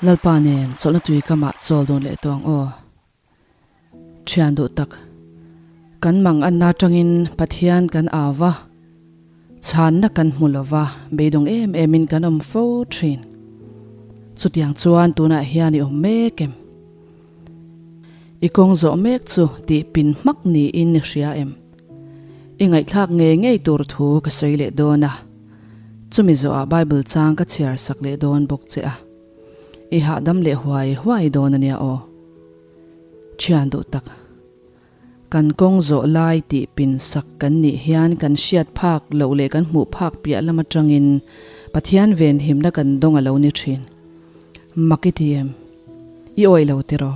Lalpa nen chawlhna tui kamah chawl dun leh tawh ang aw. Thian duh tak, kan mang anna atangin Pathian kan au va, chhanna kan hmu lo va, beidawng em emin kan awm fo thin. Chutiang chuan tunah hian i awm mek em? I kawng zawh mek chu tih pin hmak niin i hria em? I ngaihthlak ngei ngei tur thu ka sawi leh dawn a, chumi zawhah Bible chang ka chhiar sak leh dawn bawk che a. I hahdam leh huai huai dawn a nia aw. Thian duh tak. Kan kawng zawh lai tih pin sak kan nih hian kan hriat phak loh leh kan hmuh phak piah lam atangin Pathian venhimna kan dawng a lo ni thin. Mak i ti em? I awih lo tiraw?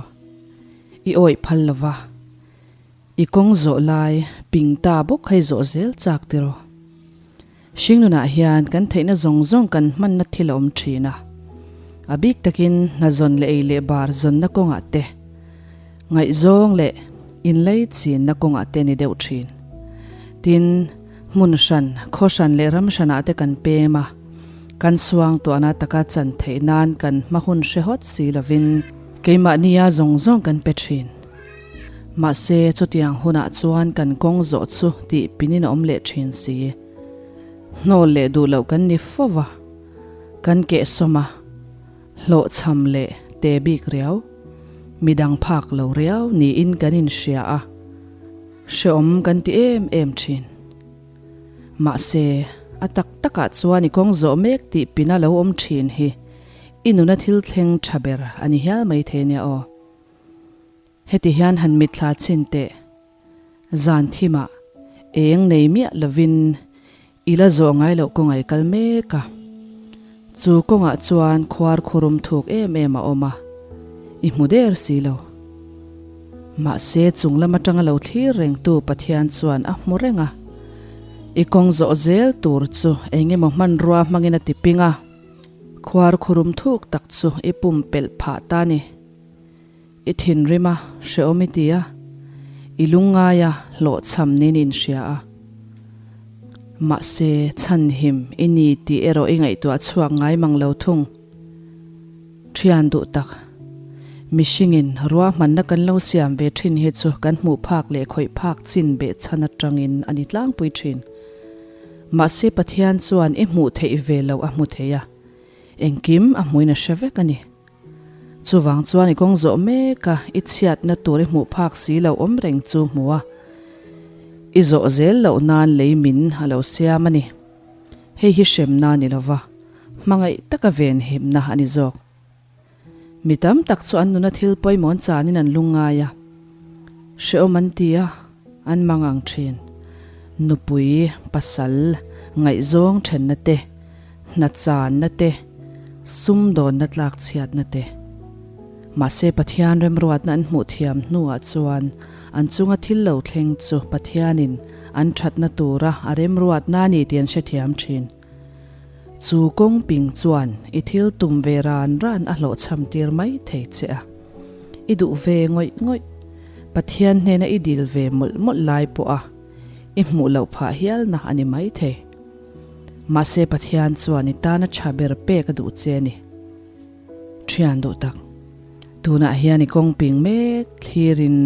I awih phal lo va. I kawng zawh lai ping ta bawk hei zawh zel chak tiraw? Hringnunah hian kan theihna zawng zawng kan hmanna thil a awm thin a. A bik takin hna zawn leh ei leh bar zawnna kawngah te, ngaihzawng leh inlei chinna kawngah te ni deuh thin. Tin, hmun hran, khaw hran leh ram hranah te kan pem a, kan suang tuahna taka chan theih nan kan hma hun hre hawt si lovin keimahnia zawng zawng kan pe thin. Mahse, chutiang hunah chuan kan kawng zawh chu tih pinin a awm leh thin si. Hnawl leh duh loh kan ni fo va, kan kehsawm a, hlawhchham leh te bik riau, midang phak lo riau niin kan inhria a, hreawm kan ti em em thin. Mahse, a tak takah chuan i kawng zawh mek tih pina lo awm thin hi i nuna thil thleng tha ber a ni hial maithei nia aw. Heti hian han mitthla chhin teh. Zan thimah eng nei miah lovin i la zawh ngai loh kawngai kal mek a. Chu kawngah chuan khuar khurum thuk em em a awm a, i hmu der si lo. Mahse chung lam atanga lo thlir rengtu Pathian chuan a hmu reng a. I kawng zawh zel tur chu eng emaw hmanrua hmangin a tiping a, khuar khurum thuk tak chu i pumpelh phah ta ni. I thinrim a, hrehawm i ti a, i lungngai a, hlawhchham niin i inhria a. Mahse, chhanhim i ni tih erawh i ngaihtuah chhuak ngai mang lo thung. Thian duh tak, mihringin ruahmanna kan lo siam ve thin hi chu kan hmuh phak leh khawih phak chin behchhan atangin a ni tlangpui thin. Mahse, Pathian chuan i hmuh theih ve loh a hmu thei a, engkim a hmuin a hre vek a ni. Chuvang chuan i kawng zawh mek a, i chhiatna tur i hmuh phak si lo awm reng chu hmu a, i zawh zel loh nan lei min a lo siam a ni. Hei hi hremna a ni lova, hmangaih taka venhimna a ni zawk. Mi tam tak chu an nuna thil pawimawh an chanin an lungngai a, hrehawm an ti a, an mangang thin. Nupui, pasal, ngaihzawng thenna te, Hna channa te, sumdawnna tlak chhiatna te. Mahse Pathian remruatna an hmuh thiam hnuah chuan an chunga thil lo thleng chu Pathianin an thatna tura a remruatna a ni tih an hrethiam thin. Chu kawng ping chuan i thil tum ve ran ran a hlawhchham tir mai thei che a. I duh ve ngawih ngawih. Pathian hnena i dil ve mawlh mawlh lai pawha i hmuh loh phah hialna a ni mai thei. Mahse Pathian chuan i tana tha ber pek a duh che a ni. Thian duh tak. Tunah hian i kawng ping mek thlirin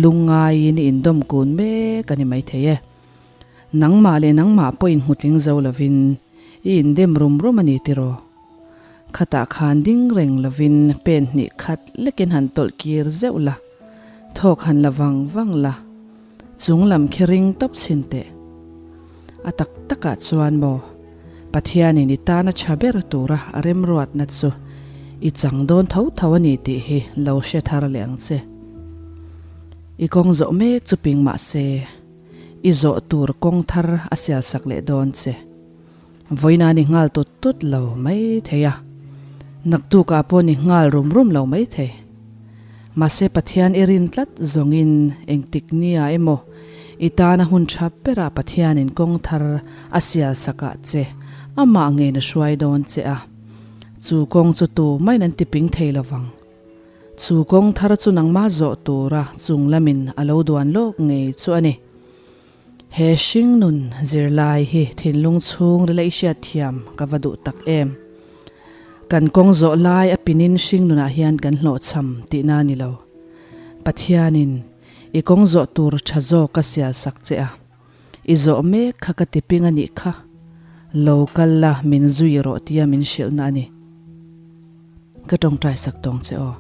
lungngaiin i indawm kun mek a ni maithei e. Nangmah leh nangmah pawh inhmutling zo lovin i indem rum rum a ni tiraw? Khatah khan ding reng lovin pen hnih khat lekin han tawlh kir zeuh la, thawk han la vang vang la, chung lam khi ring tawp chhin teh. A tak takah chuan maw, Pathianin i tana tha ber tura a remruatna chu i chang dawn tho tho a ni tih hi lo hre thar leh ang che. I kawng zawh mek chu ping mah se, i zawh tur kawng thar a sialsak leh dawn che. Vawiin a ni nghal tut tut lo mai thei a, naktukah pawh ni nghal rum rum lo mai thei. Mahse Pathian i rin tlat zawngin engtik nia emaw i tana hun tha berah Pathianin kawng thar a sial sakah che amah ngeiin a hruai dawn che a, chu kawng chu tu maiin an tiping thei lo vang. Chu kawng thar chu nangmah zawh tura chung lamin a lo duan lawk ngei chu a ni. He hringnun zirlai hi thinlung chhung rila i hriatthiam ka va duh tak em. Kan kawng zawh lai a pinin hringnunah hian kan hlawhchham tihna a ni lo. Pathianin i kawng zawh tur tha zawk a sial sak che a. I zawh mek kha ka ti ping a nih kha. Lo kal la min zui rawh tia min hrilhna a ni. Ka tawngtai sak tawng che aw.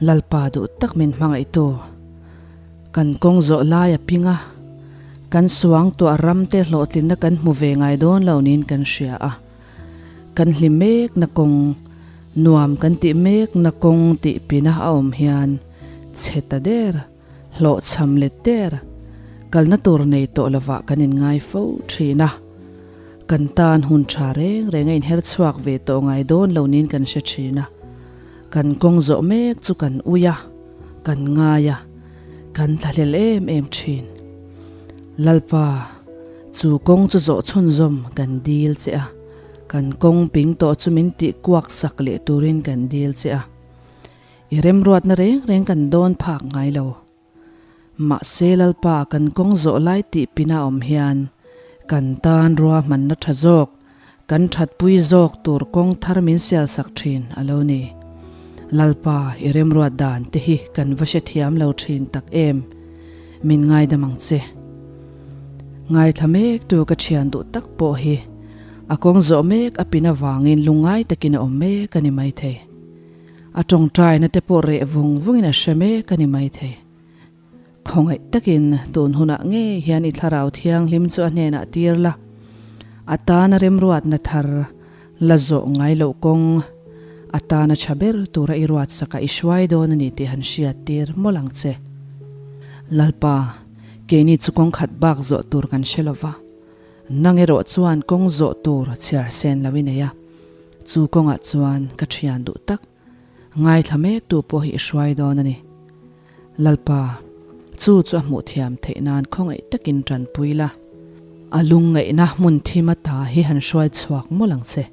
Lalpa duh tak min hmangaihtu. Kan kawng zawh lai a ping a, kan suang tuah ram te hlawhtlinna kan hmu ve ngai dawn lo niin kan hria a. Kan hlim mekna kawng, nuam kan tih mekna kawng tih pina a awm hian chhe ta der. Hlawhchham let der, kalna tur nei tawh lovah kan inngai fo thin a. Kan tan hun tha reng reng a inher chhuak ve tawh ngai dawn lo niin kan hre thin a. Kan kawng zawh mek chu kan ui a, kan ngai a, kan thlahlel em em thin. Lalpa, chu kawng chu zawh chhunzawm kan dil che a, kan kawng ping tawh chu min tih kuak sak leh turin kan dil che a. I remruatna reng reng kan dawn phak ngai lo. Mahse Lalpa kan kawng zawh lai tih pina awm hian kan tan ruahmanna tha zawk, kan thatpui zawk tur kawng thar min sial sak thin a lo ni. Lalpa i remruat dan te hi kan va hrethiam lo thin tak em? Min ngaidam ang che. Ngaithla mek tu ka thian duh tak pawh hi a kawng zawh mek a pin avangin lungngai takin a awm mek a ni maithei. A tawngtaina te pawh reh vung vungin a hre mek a ni maithei. Khawngaih takin tun hunah ngei hian i thlarau thianghlim chu a hnenah tir la, a tana remruatna thar la zawh ngai loh kawng, a tana tha ber tura i ruatsakah i hruai dawn a ni tih han hriat tir mawlh ang che. Lalpa, keini chu kawng khat bak zawh tur kan hre lova, nang erawh chuan kawng zawh tur chhiar sen lo i nei a. Chu kawngah chuan ka thian duh tak, ngaithla mektu pawh hi i hruai dawn a ni. Lalpa, chu chu a hmuh thiam theih nan khawngaih takin tanpui la, a lungngaihna hmun thim ata hi han hruai chhuak mawlh ang che.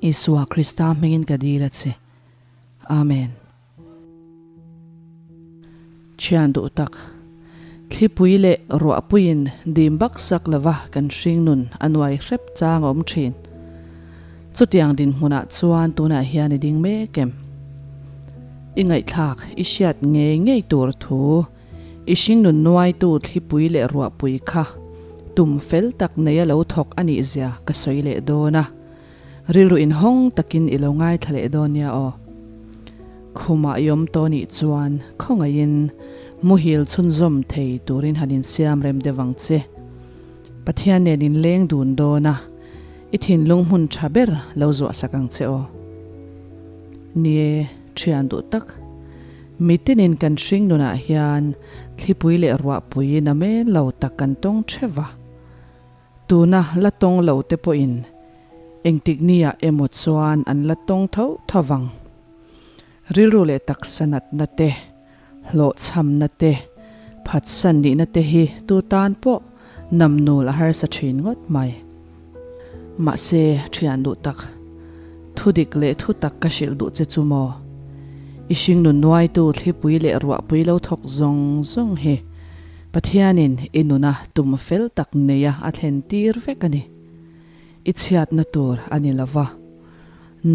Isua Krista hmingin ka dil a che. Amen. Thian duh tak, thlipui leh ruahpuiin dim bak sak lova kan hringnun a nuai hrep chang a awm thin. Chutiang dinhmunah chuan tunah hian i ding mek em? I ngaihthlak, i hriat ngei ngei tur thu, i hringnun nuaitu thlipui leh ruahpui kha tum fel tak neia lo thawk a nih zia ka sawi leh dawn a. Rilru inhawng takin i lo ngaithla leh dawn nia aw. Khumah i awm tawh nih chuan khawngaihin muhil chhunzawm thei turin han insiam rem deuh ang che. Pathian nen in leng dun dawn a, i thinlung hmun tha ber lo zuah sak ang che aw. Nie, thian duh tak. Mitinin kan hring nunah hian thlipui leh ruahpui namen lo tak kan tawng theuh a. Tuna la tawng lo te pawhin engtik niah emaw chuan an la tawng tho tho vang. Rilru leh taksa natna te, hlawhchhamna te, phatsan nihna te hi tu tan pawh namnul a harsa thin ngawt mai. Mahse, thian duh tak, thudik leh thutak ka hrilh duh che chu maw? I hringnun nuaitu thlipui leh ruahpui lo thawk zawng zawng hi Pathianin i nuna tum fel tak neia a thlen tir vek a ni. I chhiatna tur a ni lo va,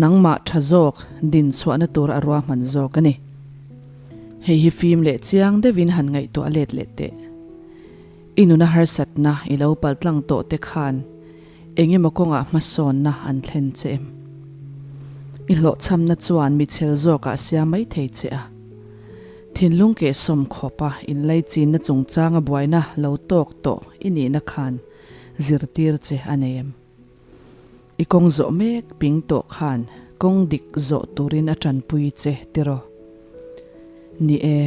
nangmah tha zawk din chhuahna tur a ruahman zawk a ni. Hei hi fim leh chiang deuhin han ngaihtuah let leh teh. I nuna harsatna i lo paltlang tawh te khan eng emaw kawngah hmasawnna an thlen che em? I hlawhchhamna chuan michhel zawkah siam mai thei che a. Thinlung kehsawm khawpa inlaichinna chungchanga buaina lo tawk tawh i nihna khan zirtir che a nei em? I kawng zawh mek ping tawh khan kawng dik zawh turin a tanpui che tiraw? Ni e,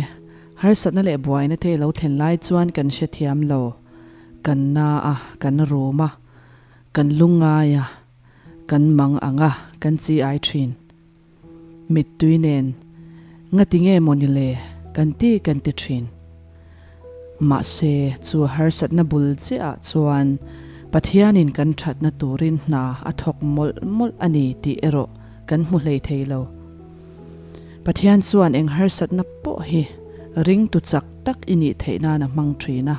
harsatna leh buaina te lo thlen lai chuan kan hrethiam lo, kan na a, kan rum a, kan lungngai a, kan mang ang a, kan chi ai thin. Mittui nen, Ngati nge maw ni le? kan ti kan ti thin. Mahse, chu harsatna bul chiahah chuan Pathianin kan thatna turin hna a thawk mawlh mawlh a ni tih erawh kan hmu hlei thei lo. Pathian chuan eng harsatna pawh hi ringtu chak tak i nih theih nan a hmang thin a.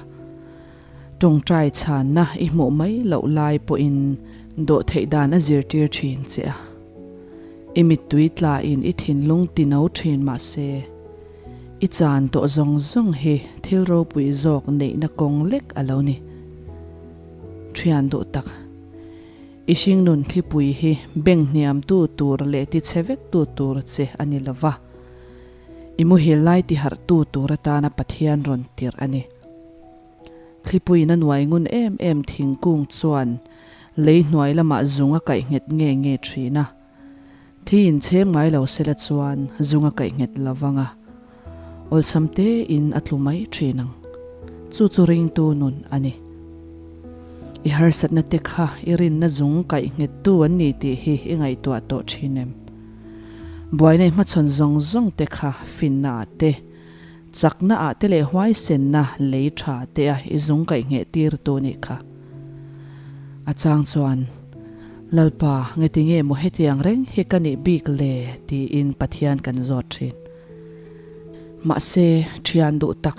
Tawngtai chhanna i hmuh mai loh lai pawhin dawhtheih dan a zirtir thin che a. I mittui tlain i thinlung ti no thin mah se, i chan tawh zawng zawng hi thil ropui zawk neihna kawng lek a lo ni. Thian duh tak, i hringnun thlipui hi beng hniamtu tur leh ti chhe vektu tur che a ni lo va, i muhil lai ti harhtu tur atana Pathian rawn tirh a ni. Thlipuiin a nuai ngun em em thingkung chuan lei hnuai lamah zung a kaih nghet nge nge thin a. Thi in chhem ngai lo sela chuan zung a kaih nghet lo vang a, awlsam tein a tlu mai thin ang. Chu chu ringtu nun a ni. I harsatna te kha i rinna zung kaih nghettu an ni tih hi i ngaihtuah tawh thin em? Buaina i hmachhawn zawng zawng te kha finna ah te, Chakna ah te leh huaisenna lei tha te a i zung kaih ngheh tir tu nih kha. A chang chuan, Lalpa, ngeti nge maw hetiang reng hi ka nih bik le? tiin Pathian kan zawt thin. Mahse, thian duh tak,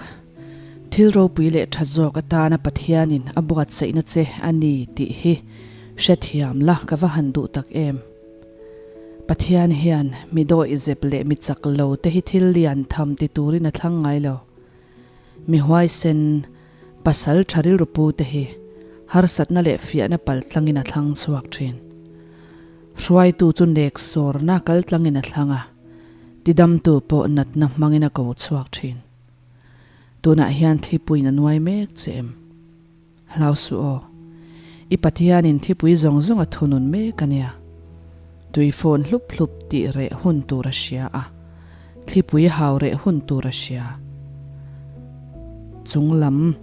thil ropui leh tha zawk atana Pathianin a buatsaihna che a ni tih hi hrethiam la ka va han duh tak em. Pathian hian mi dawihzep leh mi chak lo te hi thil lian tham ti turin a thlang ngai lo. Mi huaisen, pasal tha rilru pu te hi harsatna leh fiahna pal tlangin a thlang chhuak thin. Hruaitu chu nek sawrna kal tlangin a thlang a, tidamtu pawh natna hmangin a ko chhuak thin. Tunah hian thlipuiin a nuai mek che em? Hlau suh aw. I Pathianin thipui zawng zawng a thunun mek a nia. Tui fawn hlup hlup tih reh hun tur a hria a, thlipui hau reh hun tur a hria. Chung lam,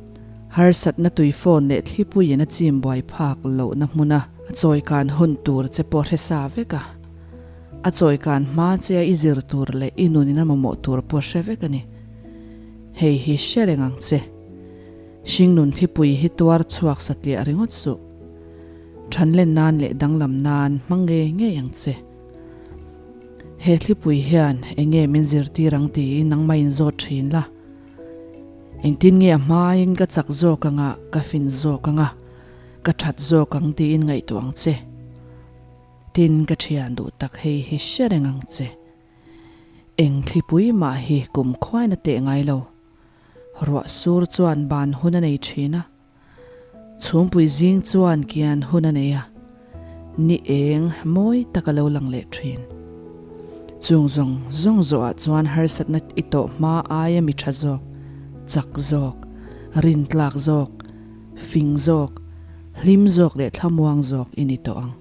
harsatna tui fawn leh thlipuiin a chim buai phak lohna hmuna a chawikan hun tur che pawh hre sa vek a. A chawikan hma che a i zir tur leh i nunin a mamawh tur pawh hre vek a ni. Hei hi hre reng ang che. Hringnun thlipui hi tuar chhuak satliah ringawt suh. Thanlen nan leh danglam nan hmang ngei ngei ang che. He thlipui hian eng nge min zirtir ang tiin nangmah in zawt thin la. Engtin nge a hmain ka chak zawk anga, ka fin zawk anga, ka that zawk ang tiin ngaihtuah ang che. Tin, ka thian duh tak hei hi hre reng ang che. Eng thlipui mah hi kum khuain a teh ngai lo. Ruah sur chuan ban hun a nei thin a, chhungpui zing chuan kian hun a nei a, ni eng mawi tak a lo lang leh thin. Chung zawng zawng zawhah chuan harsatna i tawh hma aia mi tha zawk, chak zawk, rintlak zawk, fing zawk, hlim zawk leh thlamuang zawk i ni tawh ang.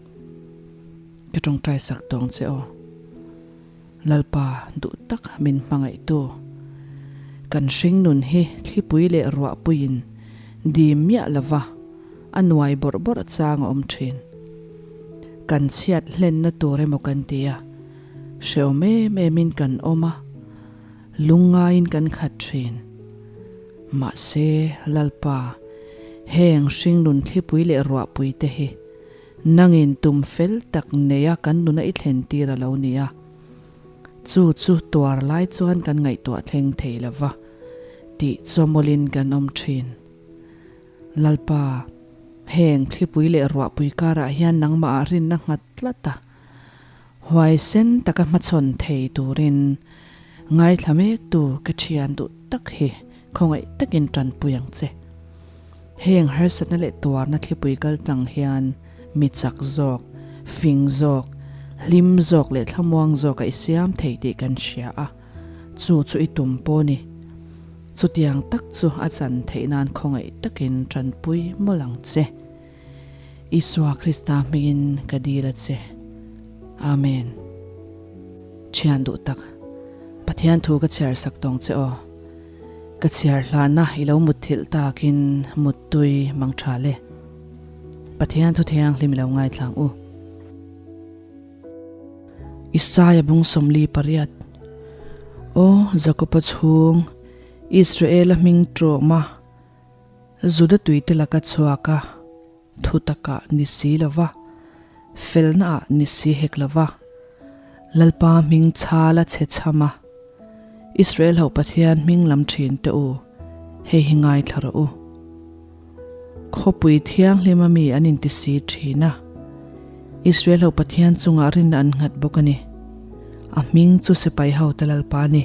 Ka tawngtai sak tawng che aw. Lalpa duh tak min hmangaihtu. Kan hringnun hi thlipui leh ruahpuiin dim miah lova a nuai bawrh bawrh chang a awm thin. Kan chhiat hlenna tur emaw kan ti a, hrehawm em emin kan awm a, lungngaiin kan khat thin. Mahse, Lalpa, heng hringnun thlipui leh ruahpui te hi Nangin tum fel tak neia kan nuna i thlen tir a lo ni a, chu chu tuar lai chuan kan ngaihtuah thleng thei lo va, tih chawmawlin kan awm thin. Lalpa, heng thlipui leh ruahpui karah hian nangmahah rinna nghat tlat a, huaisen taka hmachhawn thei turin ngaithla mektu ka thian duh tak hi khawngaih takin tanpui ang che. Heng harsatna leh tuarna thlipui kal tlang hian mi chak zawk, fing zawk, hlim zawk leh thlamuang zawk a i siam thei tih kan hria a, chu chu i tum pawh ni. Chutiang tak chu a chan theih nan khawngaih takin tanpui mawlh ang che. Isua Krista hmingin ka dil a che. Amen. Thian duh tak, Pathian thu ka chhiar sak tawng che aw. Ka chhiar hlana i lo mutthilh takin muttui mang tha le. Pathian thu thianghlim i lo ngaithlang u. Isaia bung 48 Aw Jakoba chhung, Israela hming tawma Juda tuite laka chhuak a. Thu takah ni si lo va, felnaah ni si hek lo va, Lalpa hming chhal a chhe chham a, Israel ho Pathian hming lam thin teh u, hei hi ngaithla rawh u. Khawpui thianghlima mi an inti si thin a, Israel ho Pathian chungah rinna an nghat bawk a ni. A hming chu sipai hote Lalpa a ni.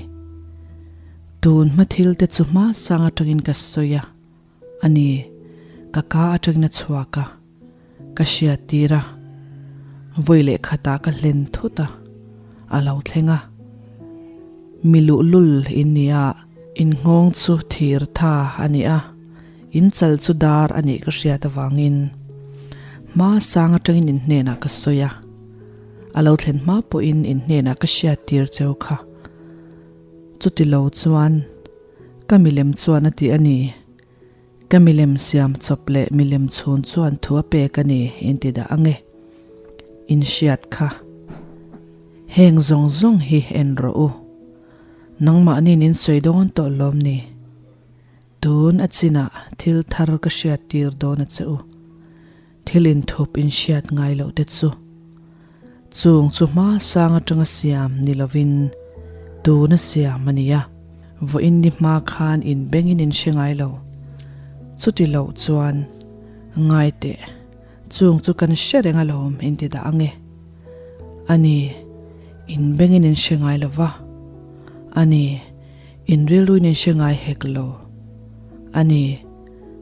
Tun hma thil te chu hma sang atangin ka sawi a, a ni, ka ka atangin a chhuak a, ka hriat tir a, vawi leh khatah ka hlen thut a, a lo thleng a. Mi luhlul in ni a, in nghawng chu thir tha a ni a, in chal chu dar a nih ka hriat avangin hma sang atangin in hnenah ka sawi a, a lo thlen hma pawhin in hnenah ka hriat tir cheu kha. Chuti lo chuan ka milem chuan a ti a ni. Ka milem siam chawp leh milem chhun chuan thu a pek a ni in ti dah ang e. In hriat kha. Heng zawng zawng hi en rawh u. Nangmahniin in sawi dawn tawh lawm ni. Tun a chinah thil thar ka hriat tir dawn a che u. Thil inthup in hriat ngai loh te chu. Chung chu hma sang atanga siam ni lovin tuna siam a ni a, vawiin ni hma khan in bengin in hre ngai lo. Chuti loh chuan ngai teh, chung chu kan hre reng alawm in ti dah ang e. A ni, in bengin in hre ngai lo va, a ni, in rilruin in hre ngai hek lo. A ni,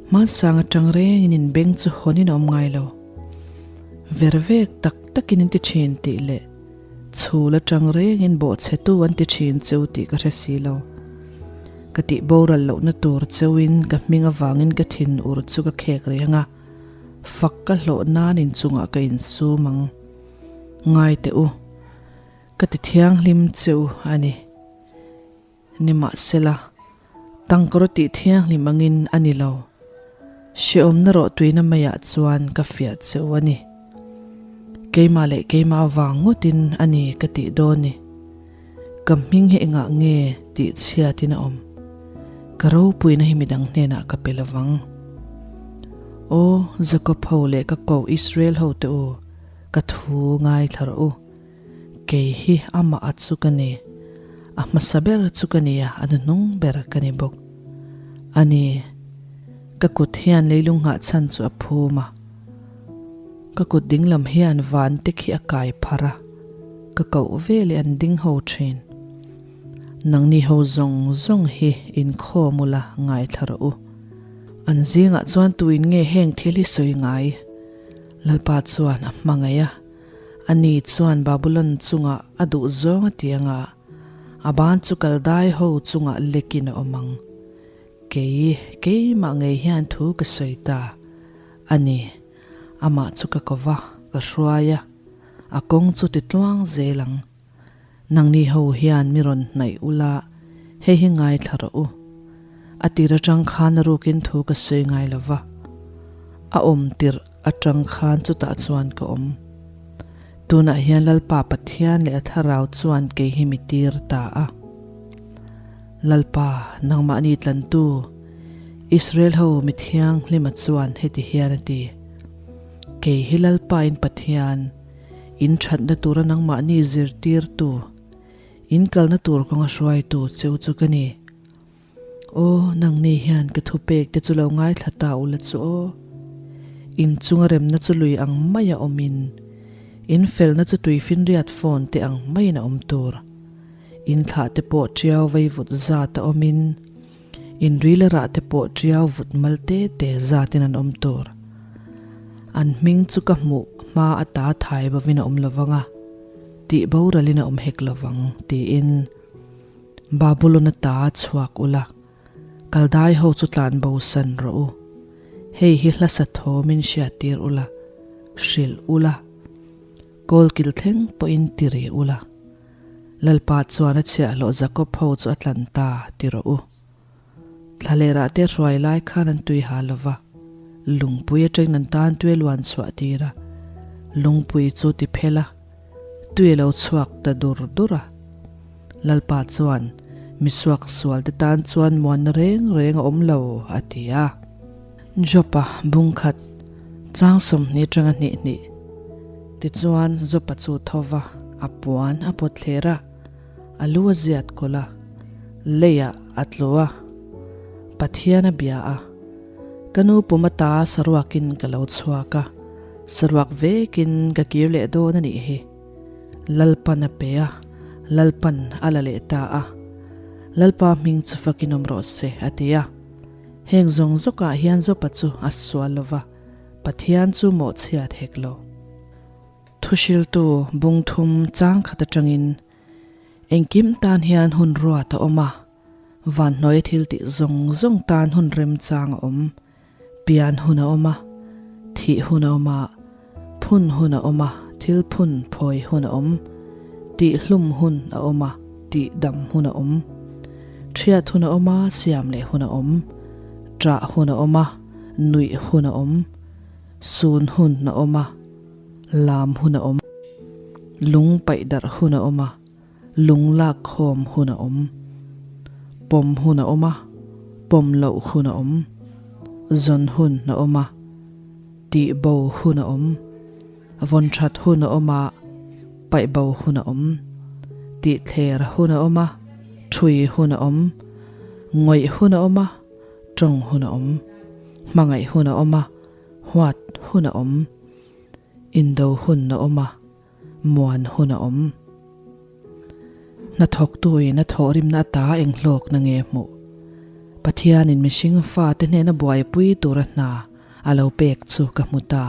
hmasang atang rengin in beng chu hawnin a awm ngai lo. Ver vek tak takin in ti thin tih leh chhul atang rengin bawhchhetu an ti thin cheu tih ka hre si lo. Ka tih boral lohna tur cheuin ka hming avangin ka thin ur chu ka khek reng a, fak ka hlawh nan inchungah ka insum ang. Ngai teh u, ka ti thianghlim cheu a ni. Nimahsela, tangkawr tih thianghlim angin a ni lo. Hrehawmna rawh tuina maiah chuan ka fiah che u a ni. Keimah leh keimah avang ngawtin a ni ka tih dawn ni. Ka hming hi engah nge tih chhiatin a awm? Ka ropuina hi midang hnenah ka pe lovang. Aw, Jakob ho leh ka koh Israel ho te u, ka thu ngaithla rawh u. Kei hi amah a chu ka ni. A hmasa ber chu ka ni a, a hnuhnung ber ka ni bawk. A ni, ka kut hian leilung nghah chhan chu a phum a. Ka kut dinglam hian van te khi a kai pharh a, ka koh ve leh an ding ho thin. Nangni ho zawng zawng hi inkhawm ula ngaithla rawh u. An zingah chuan tuin nge heng thil hi sawi ngai? Lalpa chuan a hmangaih a. Ani chuan Babulon chungah a duh zawng a ti ang a, a ban chu Kaldai ho chungah lekin a awm ang. Kei, keimah ngei hian thu ka sawi ta a ni. Amah chu ka ko va, ka hruai a, a kawng chu ti tluang zel ang. Nangni ho hian mi rawn hnaih ula, hei hi ngaithla rawh u. A tir atang khan a rukin thu ka sawi ngai lo va, a awm tirh atang khan chutah chuan ka awm. Tunah hian Lalpa Pathian leh a Thlarau chuan kei hi mi tir ta a. Lalpa, nangmahni tlantu, Israel ho mi thianghlima chuan heti hian a ti, Kei hi Lalpa in Pathian, In thatna tura nangmahni zirtirtu, in kalna tur kawnga hruaitu cheu chu ka ni. Aw, nangni hian ka thupek te chu lo ngaithla ta ula chu aw. In chunga remna chu lui ang maia awmin, in felna chu tuifinriat phone te ang maiin a awm tur. In thlah te pawh tiau vaivut zat a awmin, In ril a rah te pawh tiau vut mal te te zatin an awm tur. An hming chu ka hmuh hma ata thai bovin a awm lovang a, tih boralin a awm hek lovang, tiin Babulon ata chhuak ula, Kaldai ho chu tlan bosan rawh u. Hei hi hla sa thawmin hriattir ula, hrilh ula, kawlkil thleng pawhin ti ri ula. Lalpa chuan a chhiahhlawh Jakob ho chu a tlan ta, ti rawh u. Thlalerah te hruai lai khan an tui ha lo va, lungpui atangin an tan tui a luan chhuah tir a, lungpui chu ti phel a, tui a lo chhuak ta dur dur a. Lalpa chuan, Misuak sual te tan chuan muanna reng reng a awm lo, a ti a. Jopa bungkhat chang 20 atanga hnih hnih. Tichuan Jopa chu tho va, a puan a pawt thler a, a lu a ziat kawlh a, leiah a tlu a, Pathian a bia a. Ka nu pum ata saruakin ka lo chhuak a, saruak vekin ka kir leh dawn a nih hi. Lalpan a pe a, Lalpan a la leh ta a. Lalpa hming chu fakin awm rawh se, a ti a. Heng zawng zawkah hian Jopa chu a sual lo va, Pathian chu mawhchhiat hek lo. Thuhriltu bungthum chang khat atangin engkim tan hian hun ruat a awm a, vanhnuaia thil tih zawng zawng tan hun remchang a awm. Pian hun a awm a, thih hun a awm a, phun hun a awm a, thil phun phawi hun a awm, tih hlum hun a awm a, tih dam hun a awm, ṭhiat hun a awm a, siam leh hun a awm, ṭah hun a awm a, nuih hun a awm, sun hun a awm a, lam hun a awm, lung paih darh hun a awm a, Lung lak khawm hun a awm. Pawm hun a awm a, pawm loh hun a awm. Zawn hun a awm a, tih bo hun a awm. Vawn that hun a awm a, paih bo hun a awm. Tih thler hun a awm a, thui hun a awm. Ngawih hun a awm a, tawng hun a awm. Hmangaih hun a awm a, huat hun a awm. Indo hun a awm a. Muan hun a awm. Hnathawktuin a thawhrimna ata eng hlawkna nge hmuh? Pathianin mihring fate hnena buaipui tura hna a lo pek chu ka hmu ta.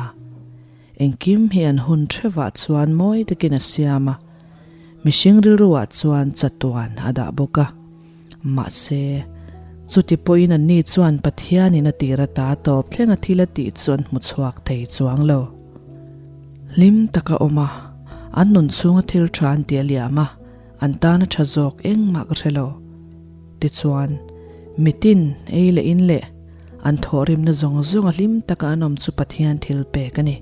Engkim hi an hun thevah chuan mawi takin a siam a, mihring rilruah chuan chatuan a dah bawk a. Mahse, chuti pawhin anni chuan Pathianin a tir ata tawp thlenga thil a tih chu an hmu chhuak thei chuang lo. Hlim taka awm a, an nun chhunga thil tha an ti a liam a, an tana tha zawk engmah ka hre lo. Tichuan, mitin ei leh in leh an thawhrimna zawng zawnga hlim taka an awm chu Pathian thil pek a ni.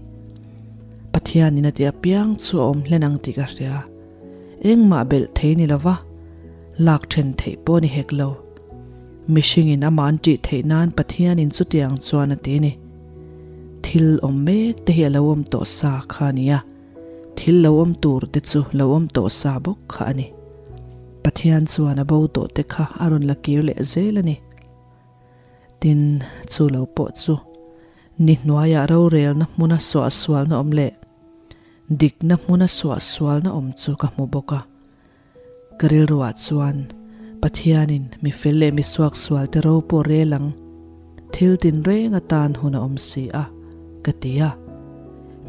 Pathianin a ti apiang chu a awm hlen ang tih ka hria. Engmah belh thei ni lova, lak then theih pawh ni hek lo. Mihringin amah an tih theih nan Pathianin chutiang chuan a ti a ni. Thil awm mek te hi a lo awm tawh sa kha a ni a, thil lo awm tur te chu lo awm tawh sa bawk kha a ni. Pathian chuan a bo tawh te kha a rawn la kir leh zel a ni. Tin, chu lo pawh chu ni hnuaiah rorelna hmuna suahsualna awm leh dikna hmuna suahsualna awm chu ka hmu bawk a. Ka rilruah chuan Pathianin mi fel leh mi suaksualte ro pawh rel ang, thil tinreng atan hun a awm si a, ka ti a.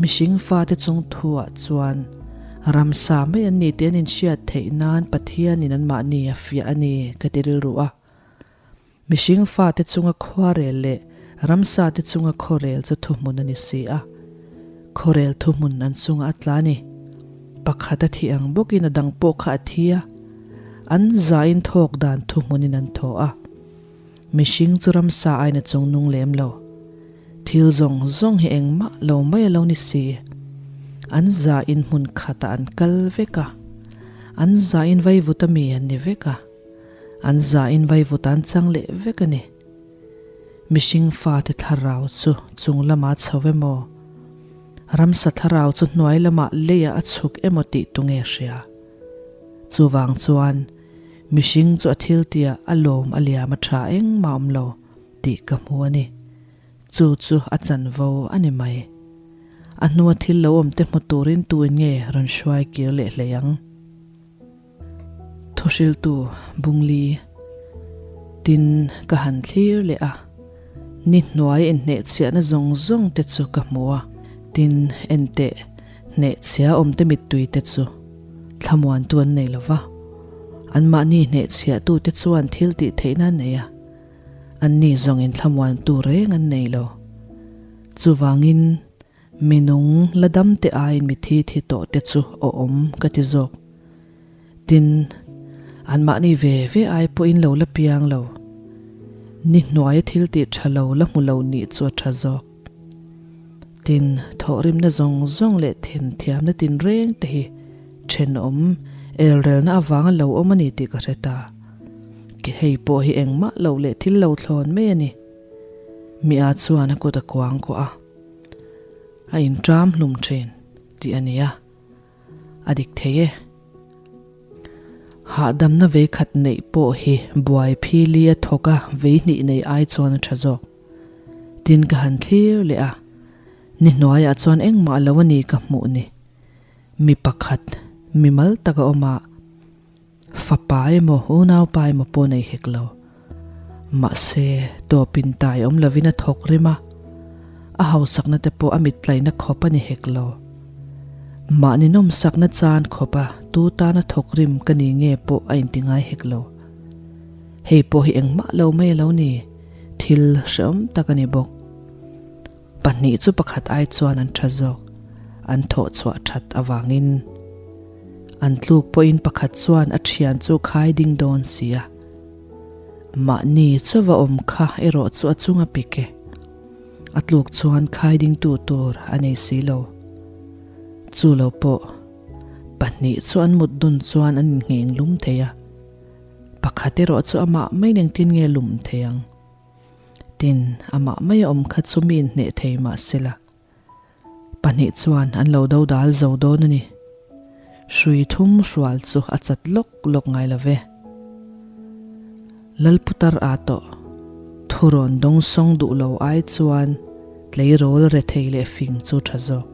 Mihring fate chung thuah chuan ramsa mai an ni tih an inhriat theih nan Pathianin anmahni a fiah a ni, ka ti rilru a. Mihring fate chunga khuarel leh ramsate chunga khawrel chu thuhmun a ni si a. Khawrel thuhmun an chunga a tla a ni. Pakhat a thih ang bawkin a dang pawh kha a thi a. An zain thawk dan thuhmunin an thaw a. Mihring chu ramsa aiin a chung nung lem lo. Thil zawng zawng hi engmah lo mai a lo ni si. An zain hmun khatah an kal vek a. An zain vaivut a mi an ni vek a. An zain vaivut an chang leh vek a ni. Mihring fate thlarau chu chung lamah a chho emaw, ramsa thlarau chu hnuai lamah leiah a chhuk emaw tih tu nge hria? Chuvang chuan mihring chu a thil tihah a lawm a liam a tha engmah awm lo tih ka hmu a ni. Chu chu a chanvo a ni mai. A hnua thil lo awm te hmu turin tuin nge rawn hruai kir leh hlei ang? Thuhriltu Bungli tin ka han thlir leh a, ni hnuai inhnehchhiahna zawng zawng te chu ka hmu a, tin enteh hnehchhia awmte mittui te chu thlamuantu an nei lo va, anmahni hnehchhiahtute chuan thil tih theihna an nei a, anni zawngin thlamuantu reng an nei lo. Chuvangin. Mi nung la dam te aiin mi thi thi tawh te chu aw awm ka ti zawk. Tin, anmahni ve ve ai pawhin lo la piang lo. Ni hnuaia thil tih tha lo la hmu lo nih chu a tha zawk. Tin, thawhrimna zawng zawng leh thenthiamna tinreng te hi thenawm elrelna avanga lo awm a ni tih ka hre ta. Hei pawh hi engmah lo leh thil lo thlawn mai a ni. Mi a chuan a kut a kuang kuah a. A inṭam hlum ṭhin tih a ni a, a dik thei e. Hahdamna vei khat neih pawh hi buai phili a thawk a vei hnih nei ai chuan a ṭha zawk. Tin ka han thlir leh a, ni hnuaiah chuan engmah lo a ni ka hmuh ni. Mi pakhat, mi mal tak a awm a. Fapa emaw unaupa emaw pawh nei hek lo. Mahse, tawpin tai awm lovin a thawk rim a, a hausakna te pawh a mittlaina khawp a ni hek lo. Mahni nawmsakna chan khawpa tu tana thawk rim ka ni nge pawh a inti ngai hek lo. Hei pawh hi engmah lo mai a lo ni, thil hrehawm tak a ni bawk. Pahnih chu pakhat ai chuan an tha zawk, an thawh chhuah that avangin. An tluk pawhin pakhat chuan a thian chu khai ding dawn si a. Mahni chauva awm kha erawh chu a chung a pik e. A tluk chuan khai dingtu tur a nei si lo. Chu lo pawh, pahnih chu an mut dun chuan an inngheng lum thei a. Pakhat erawh chu amah mai engtin nge lum thei ang? Tin, amah mai a awm kha chu mi inhneh thei mah sela, pahnih chuan an lo do dal zo dawn a ni. Hrui thum hrual chu a chat lawk lawk ngai lo ve. Lalputar a tawh, thurawn dawngsawng duh lo ai chuan tleirawl rethei leh fing chu tha zawk.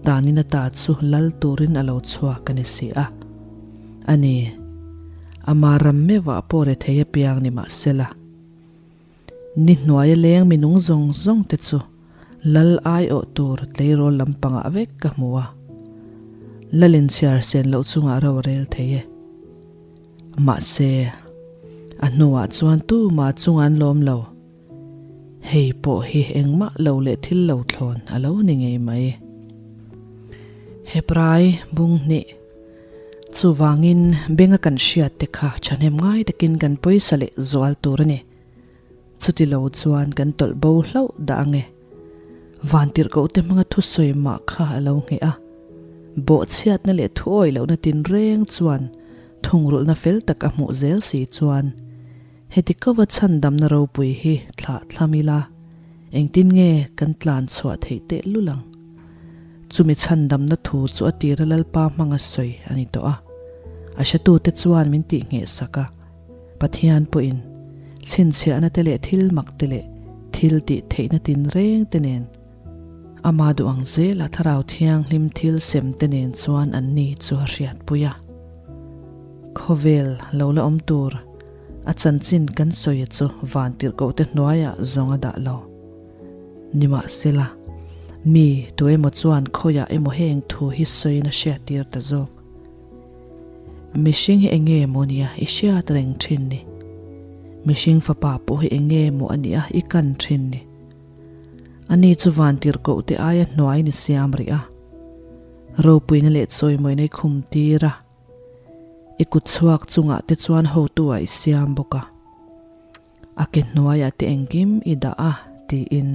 Tanin ata chu lal turin a lo chhuak a ni si a. A ni, ama ram meuhah pawh rethei apiang ni mah sela. Ni hnuaia leng minung zawng zawng te chu lal aiawh tur tleirawl lampangah vek ka hmu a. Lal inchhiar sen loh chungah ro a rel thei e. Mahse, a hnuah chuan tumah chungah an lawm lo. Hei pawh hi engmah lo leh thil lo thlawn a lo ni ngei mai. Hebrai bung hnih. Chuvangin benga kan hriat te kha thahnem ngai takin kan pawisa leh zual tur a ni. Chuti lo chuan kan tawlh bo hlauh dah ang e. Vantirhkoh te hmanga thusawi mah kha a lo ngheh a. Bawhchhiatna leh thuawi lohna tinreng chuan thungrulhna fel tak a hmuh zel si chuan Heti kova chhandamna ropui hi thlah thlam ila, engtin nge kan tlan chhuah theih teh lul ang? Chumi chhandamna thu chu a tira Lalpa hmanga sawi a ni tawh a. A hretute chuan min tih ngheh sak a, Pathian pawhin chhinchhiahna te leh thil mak te leh thil tih theihna tinreng te nen ama duh ang zela Thlarau Thianghlim thil sem te nen chuan anni chu a hriatpui a. Khawvel lo la awm tur A chanchin kan sawi chu vantirhkoh te hnuaiah zawng a dah lo. Nimahsela, mi tu emaw chuan khawiah emaw heng thu hi sawiin a hriattir ta zawk. Mihring hi eng nge maw nia i hriat reng thin ni? Mihring fapa pawh hi eng nge maw a nia i kan thin ni? Ani chu vantirhkoh te aia hnuaiin i siam rih a, ropuina leh chawimawina i khum tir a. I kut chhuak chungah te chuan hotu ah i siam bawk a, a ke hnuaiah te engkim i dah a tiin.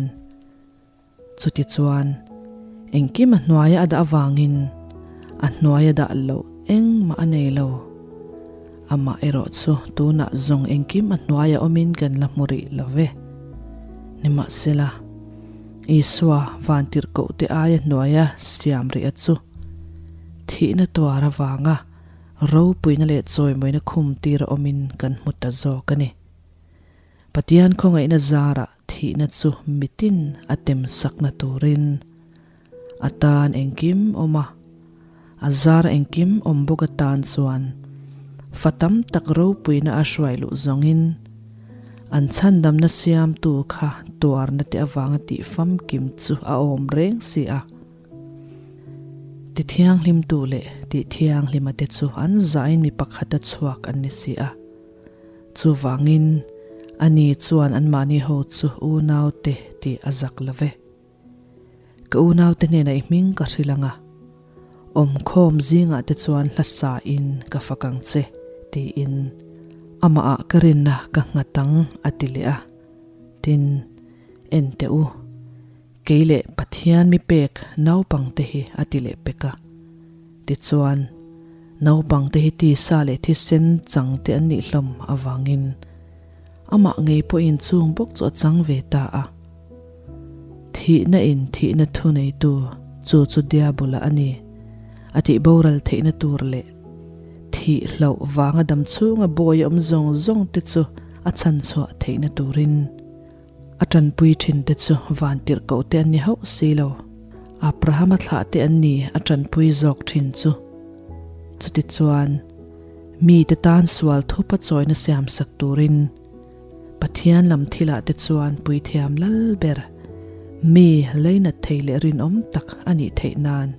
Chutichuan, engkim a hnuaia a dah avangin a hnuaia dah loh engmah a nei lo. Amah erawh chu tunah zawng engkim a hnuaia awmin kan la hmu rih lo ve. Nimahsela, Isua vantirhkohte aia hnuaia siam rih a chu. Thihna tuar avanga ropuina leh chawimawina khum tir a awmin kan hmu ta zawk a ni. Pathian khawngaihna zarah thihna chu mitin a tem sakna turin a tan engkim awm a, a zara engkim awm bawk atan chuan fa tam tak ropuina a hruai luh zawngin an chhandamna siamtu kha tuarna te avanga tih famkim chu a awm reng si a. Ti thianghlimtu leh tih thianghlima te chu an zahin mi pakhata chhuak an ni si a. Chuvangin, ani chuan anmahni ho chu unaute tih a zak lo ve. Ka unaute hnenah i hming ka hrilh ang a, awmkhawm zingah te chuan hla sain ka fak ang che, tiin amahah ka rinna ka nghat ang a ti leh a. Tin, en teh u. Kei leh Pathian mi pek naupangte hi a ti leh pek a. Tichuan, naupangte hi tisa leh thisen changte an nih hlawm avangin amah ngei pawhin chung bawk chu a chang ve ta a. Thihna in thihna thuneitu chu chu Diabola a ni a tih boral theihna tur leh thih hlauh vanga damchhunga bawi awm zawng zawng te chu a chhanchhuah theihna turin A tanpui thin te chu vantirhkoh te an ni hauh si lo. Abrahama thlah te an ni a tanpui zawk thin chu. Chutichuan, Mite tan sual thupa chawina siamsak turin Pathian lam thilah te chuan puithiam lal ber, mi leinat thei leh rinawm tak a nih theih nan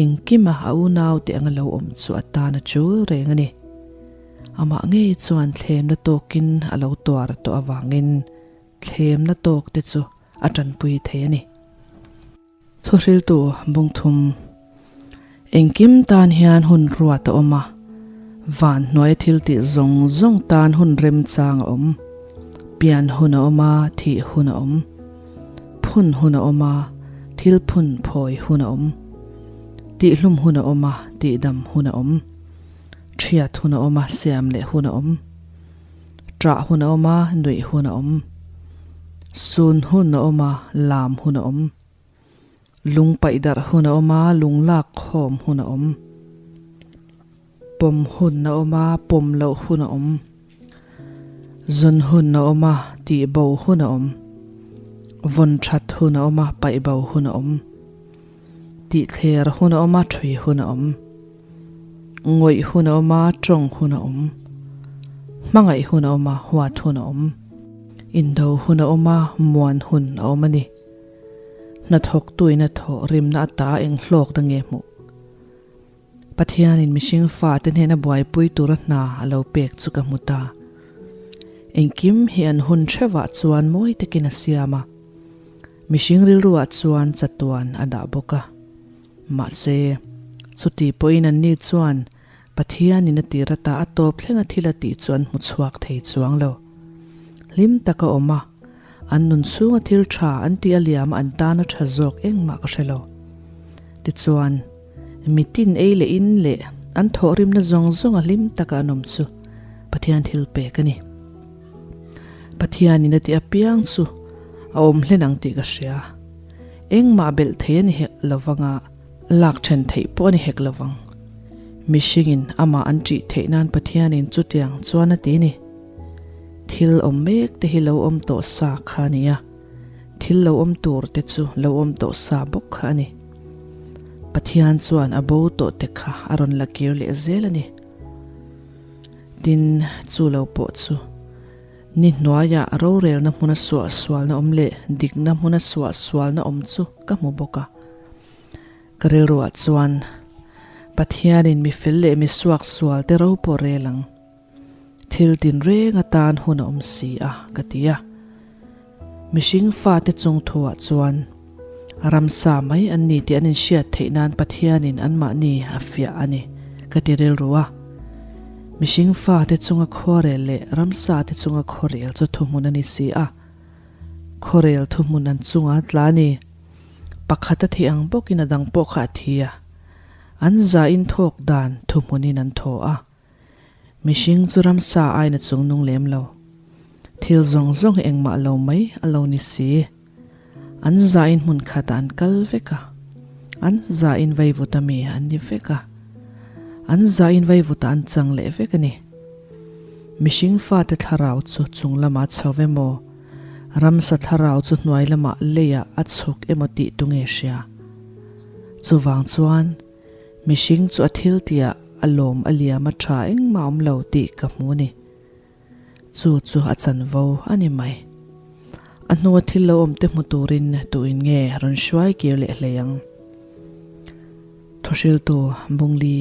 engkima a unaute anga lo awm chu a tan a chul reng a ni. Amah ngei chuan thlemna tawkin a lo tuar tawh avangin thlemna tawk te chu a tanpui thei a ni. Thuhriltu bungthum engkim tan hian hun ruat a awm a, van hnuaia thil tih zawng zawng tan hun remchang a awm. Pian hun a awm a, thih hun a awm. Phun hun a awm a, thil phun phawi hun a awm. Tihhlum hun a awm a, tihdam hun a awm. Thiat hun a awm a, siam leh hun a awm. Ṭah hun a awm a, nuih hun a awm. Sun hun a awm a, lam hun a awm. Lung paih darh hun a awm a, lung lak khawm hun a awm. Pawm hun a awm a, pawm loh hun a awm. Zawn hun a awm a, tih bo hun a awm. Vawn ṭhat hun a awm a, paih bo hun a awm. Tih thler hun a awm a, ṭhui hun a awm. Ngawih hun a awm a, tawng hun a awm. Hmangaih hun a awm a, huat hun a awm. Indo hun a awm a, muan hun a awm a ni. Hnathawktuin a thawh rimna ata eng hlawkna nge hmuh? Pathianin mihring fate hnena buaipui tura hna a lo pek chu ka hmu ta. Engkim hi an hun hrevah chuan mawi takin a siam a, mihring rilruah chuan chatuan a dah bawk a. Mahse, chuti pawhin anni chuan Pathianin a tir ata a tawp thlenga thil a tih chu an hmu chhuak thei chuang lo. Hlim taka awm a, an nun chhunga thil tha an tih a liam a an tana tha zawk engmah ka hre lo. Tichuan, mitin ei leh in leh an thawhrimna zawng zawnga hlim taka an awm chu Pathian thil pek a ni. Pathianin a tih apiang chu a awm hlen ang tih ka hria. Engmah belh thei a ni hek lovang a, lak then theih pawh a ni hek lovang. Mihringin amah an ṭih theih nan Pathianin chutiang chuan a ti a ni. Thil awm mek te hi lo awm tawh sa kha a ni a, thil lo awm tur te chu lo awm tawh sa bawk kha a ni. Pathian chuan a bo tawh te kha a rawn la kir leh zel a ni. Tin, chu lo pawh chu. Ni hnuaiah rorelna hmuna suahsualna awm leh dikna hmuna suahsualna awm chu ka hmu bawk a. Ka rilruah chuan, Pathianin mi fel leh mi suaksual te ro pawh rel ang. Thil tinreng atan hun a awm si a, ka ti a. Mihring fate chung thuah chuan ramsa mai an ni tih an inhriat theih nan Pathianin anmahni a fiah a ni, ka ti rilru a. Mihring fate chunga khuarel leh ramsa te chunga khuarel chu thuhmun a ni si a. Khuarel thuhmun an chunga tla a ni. Pakhat a thih ang bawkin a dang pawh kha a thi a. An zain thawk dan thuhmunin an thaw a. Mihring chu ramsa aiin a chung nung lem lo. Thil zawng zawng hi engmah lo mai a lo ni si. An zain hmun khatah an kal vek a, an zain vaivuta mi an ni vek a, an zain vaivuta an chang leh vek a ni. Mihring fate thlarau chu chung lamah a chho emaw, ramsa thlarau chu hnuai lamah leiah a chhuk emaw tih tu nge hria? Chuvang chuan. Mihring chu a thil tihah a lawm a liam a tha engmah awm lo tih ka hmu a ni. Chu chu a chanvo a ni mai. A hnua thil lo awm te hmu turin tuin nge rawn hruai kir leh hlei ang? Thuhriltu Bungli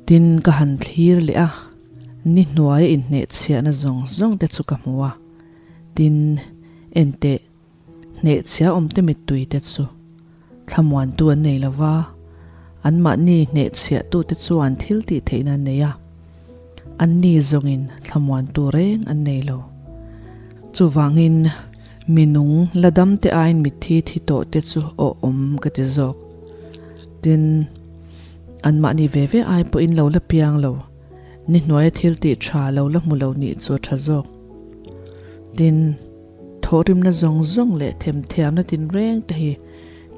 Tin ka han thlir leh a, ni hnuaia inhnehchhiahna zawng zawng te chu ka hmu a. Tin, enteh. Hnehchhia awmte mittui te chu thlamuantu an nei lo va, anmahni hnehchhiahtute chuan thil tih theihna an nei a, anni zawngin thlamuantu reng an nei lo. Chuvangin mi nung la damte aiin mitthi thi tawh te chu awhawm ka ti zawk. Tin, anmahni ve ve ai pawhin lo la piang lo, ni hnuaia thil tih tha lo la hmu lo nih chu a tha zawk. Tin. Thawhrimna zawng zawng leh themthiamna tinreng te hi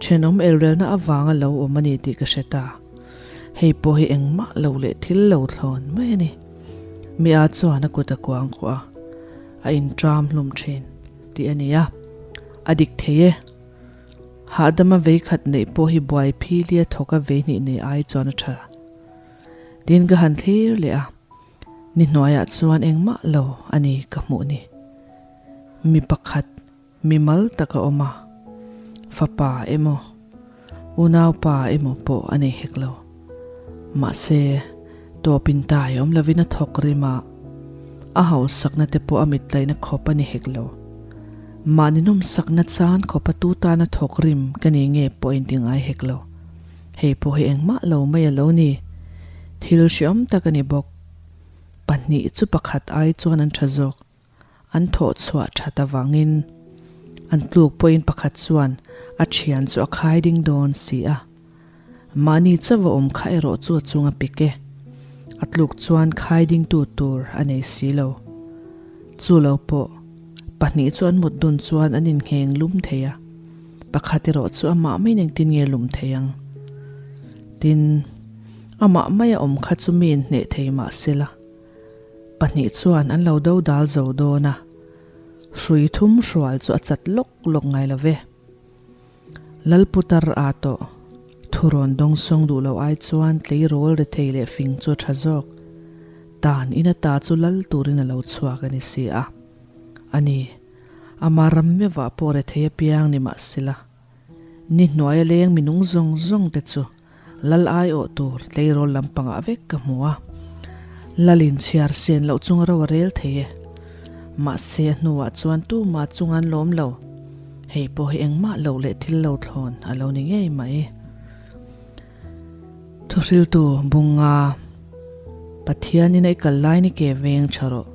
thenawm elrelna avanga lo awm a ni tih ka hre ta. Hei pawh hi engmah lo leh thil lo thlawn mai a ni. Mi a chuan a kut a kuang kuah a, a inṭam hlum ṭhin tih a ni a, a dik thei e. Hahdama vei khat neih pawh hi buai phili a thawk a vei hnih nei ai chuan a ṭha. Tin ka han thlir leh a, ni hnuaiah chuan engmah lo a ni ka hmuh ni. Mi pakhat mi mal tak a awm a, fapa emaw, unaupa emaw pawh a nei hek lo. Mahse, tawpin tai awm lovin a thawk rim a, a hausakna te pawh a mitlaihna khawp a ni hek lo. Mahni nawmsakna chan khawpa tu tana thawk rim ka ni nge pawh inti ngai hek lo. Hei pawh hi engmah lo mai a lo ni. Thil hriawm tak a ni bawk. Pahnih chu pakhat ai chuan an tha zawk. An thawh chhuah that avangin an tluk pawhin pakhat chuan a thian chu a khai ding dawn si a. Mahni chauh a awm kha erawh chu a chung a pik e. A tluk chuan khai dingtu tur a nei si lo. Chu lo pawh pahnih chu an mut dun chuan an inngheng lum thei a. Pakhat erawh chu amah maiin engtin nge lum thei ang? Tin, amah maia awm kha chu mi inhneh thei mah sela, pahnih chuan an lo do dal zo dawn a, hrui thum hrual chu a chat lawk lawk ngai lo ve. Lalputar a tawh, thurawn dawngsawng duh lo ai chuan tleirawl rethei leh fing chu a tha zawk. Tan in ata chu lal turin a lo chhuak a ni si a. A ni. Ama ram meuhah pawh rethei apiang ni mah sela, ni hnuaia leng minung zawng zawng te chu lal aiawh tur tleirawl lampangah vek ka hmu a. Lalin chhiar sen loh chunga ro a rel thei e. Mahse a hnuah chuan tumah chung an lawm lo. Hei pawh hi engmah loh leh thil lo thlawn a lo ni ngei mai. Thuhriltu Bunga, Pathianin a i kal lai ni ke veng tha rawh.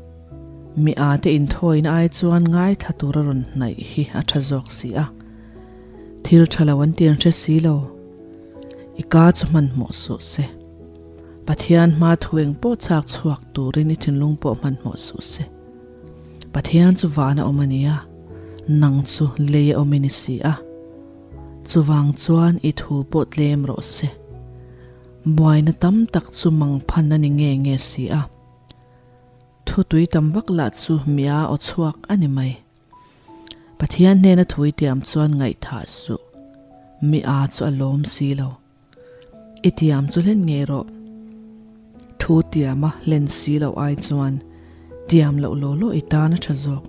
Mi a te inthawina ai chuan ngaithla tur a rawn hnaih hi a tha zawk si a. Thil tha lo an ti an hre si lo. I ka chu hmanhmawh suh se. Pathian hma thu eng pawh chak chhuak turin i thinlung pawh hmanhmawh suh se. Pathian chu van a awm a nia, nang chu lei a awm i ni si a. Chuvang chuan i thu pawh tlem rawh se. Buaina tam tak chu mangphan a ni nge nge si a. Thu tui tam vak lah chu mia aw chhuak a ni mai. Pathian hnena thui tiam chuan ngaihthah suh. Mi a chu a lawm si lo. I tiam chu hlen ngei rawh. Thu tiama hlen si loh ai chuan tiam loh law law i tan a tha zawk.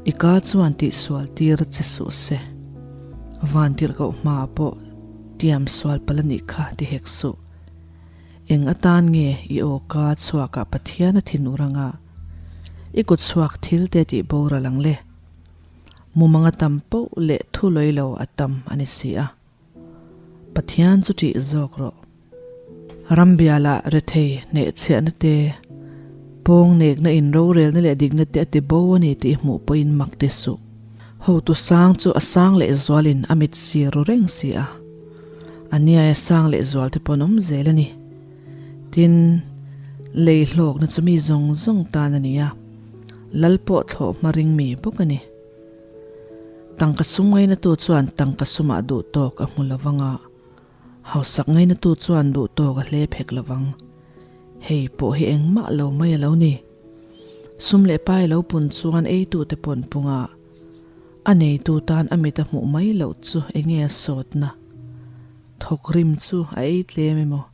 I ka chuan tihsual tir che suh se. Vantirhkoh hmaah pawh tiam sual palh a nih kha ti hek suh. Eng atan nge i aw ka chhuakah Pathian a thin ur anga i kut chhuak thil te tih boral ang le? Mumang a tam poh leh thu lawi lo a tam a ni si a. Pathian chu ṭih zawk rawh. Rambialah rethei hnehchhiahna te, pawng nekna in rorelna leh dikna te a ti bo a ni tih hmuh pawhin mak ti suh. Hotu sang chu a sang leh zualin a mit sir ru reng si a. A niaia sang leh zual te pawh an awm zel a ni. Tin, lei hlawkna chu mi zawng zawng tan a ni a, lal pawh thlawh hma ring mi bawk a ni. Tangka sum ngainatu chuan tangka sumah duh tawk a hmu lo vang a, hausak ngainatu chuan duh tawk a hlep hek lo vang. Hei pawh hi engmah lo mai a lo ni. Sum leh pai lo pun chuan eitute pawh an pung a. A neitu tan a mit a hmuh mai loh chu enge a sawtna? Thawk rim chu a ei tlem emaw,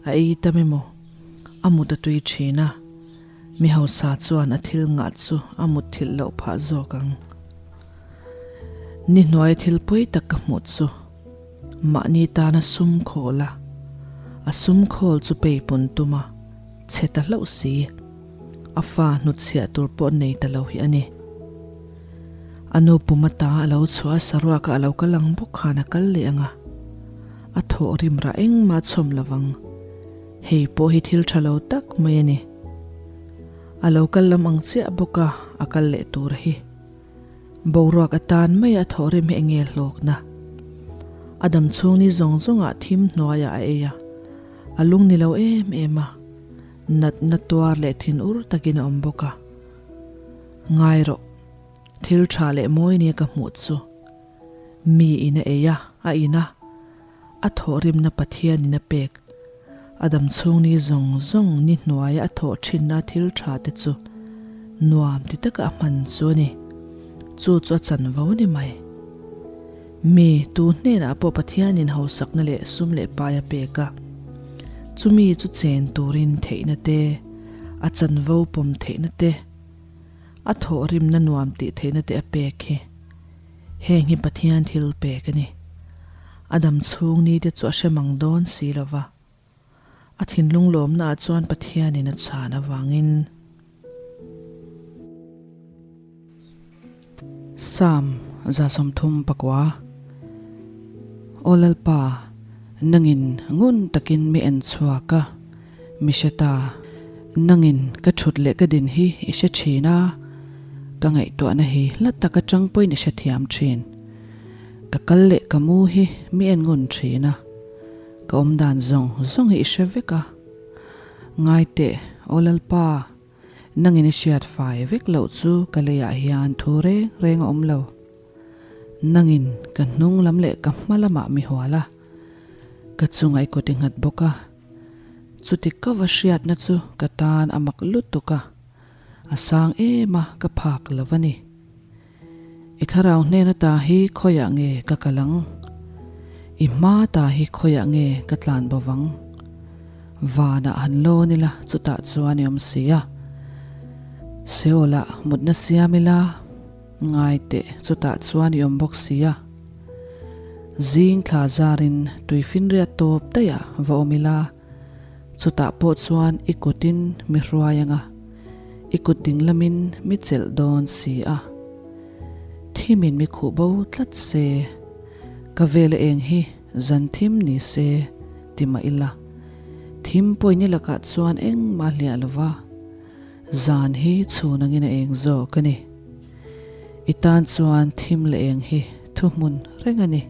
a ei tam emaw, a mut a tui thin a, mi hausa chuan a thil ngah chu a mut thilh loh phah zawk ang. Ni hnuai thil pawi tak ka hmuh chu mahni tana sum khawl a, a sum khawl chu peipun tum a, chhe ta hlauh si. A fa hnutchhiah tur pawh nei ta lo hi a ni. A nu pum ata a lo chhuah a, saruaka a lo kal ang bawk khan a kal leh ang a, a thawh rim rah engmah a chhawm lo vang. Hei pawh hi thil tha lo tak mai a ni. A lo kal lam ang chiah bawk a, a kal leh tur hi. Boruak atan maia a thawh rim hi eng nge hlawkna? A dam chhung ni zawng zawngah thim hnuaiah a ei a, a lung ni lo em em a. Natna tuar leh thin ur takin a awm bawk a. Ngai rawh, thil tha leh mawi nia ka hmuh chu. Mi in a ei a, a in a, a thawhrimna Pathianin a pek. A dam chhung ni zawng zawng ni hnuaia a thawh thinna thil tha te chu nuam ti taka a hman chu a ni. Chu chu a chanvo a ni mai. Mi, tu hnenah pawh Pathianin hausakna leh sum leh pai a pek a. Chumi chu chen turin theihna te, a chanvo pawm theihna te, a thawhrimna nuam tih theihna te a pek hi. Heng hi Pathian thil pek a ni. A dam chhung ni te chu a hre mang dawn si lo va. A thinlung lawmnaah chuan Pathianin a chhan avangin. Psalm 34 Aw Lalpa, nangin ngun takin mi en chhuak a, mi hre ta. Nangin ka thut leh ka din hi i hre thin a, ka ngaihtuahna hi hla tak atang pawhin i hrethiam thin. Ka kal leh ka mu hi mi en ngun thin a. Ka awm dan zawng zawng hi i hre vek a. Ngai teh, Aw Lalpa, nangin i hriat fai vek loh chu ka leiah hian thu reng reng a awm lo. Nangin ka hnung lam leh ka hma lamah mi hual a, ka chunga i kut i nghat bawk a. Chuti ka va hriatna chu ka tan a mak lutuk a, a sang em a ka phak lo a ni. I thlarau hnen ata hi khawiah nge ka kal ang? I hma ta hi khawiah nge ka tlan bo vang? Vanah han lawn ila chutah chuan i awm si a. Seolah mutna siam ila ngai teh chutah chuan i awm bawk si a. Zing thla zarin tuifinriat tawp daihah va awm ila chutah pawh chuan i kutin mi hruai anga i kut ding lamin mi chelh dawn si a. Thimin mi khuh bo tlat se, ka vela eng hi zan thim ni se ti mah ila, thim pawhin i lakah chuan engmah hliah lo va, zan hi chhun angin a eng zawk a ni. I tan chuan thim leh eng hi thuhmun reng a ni.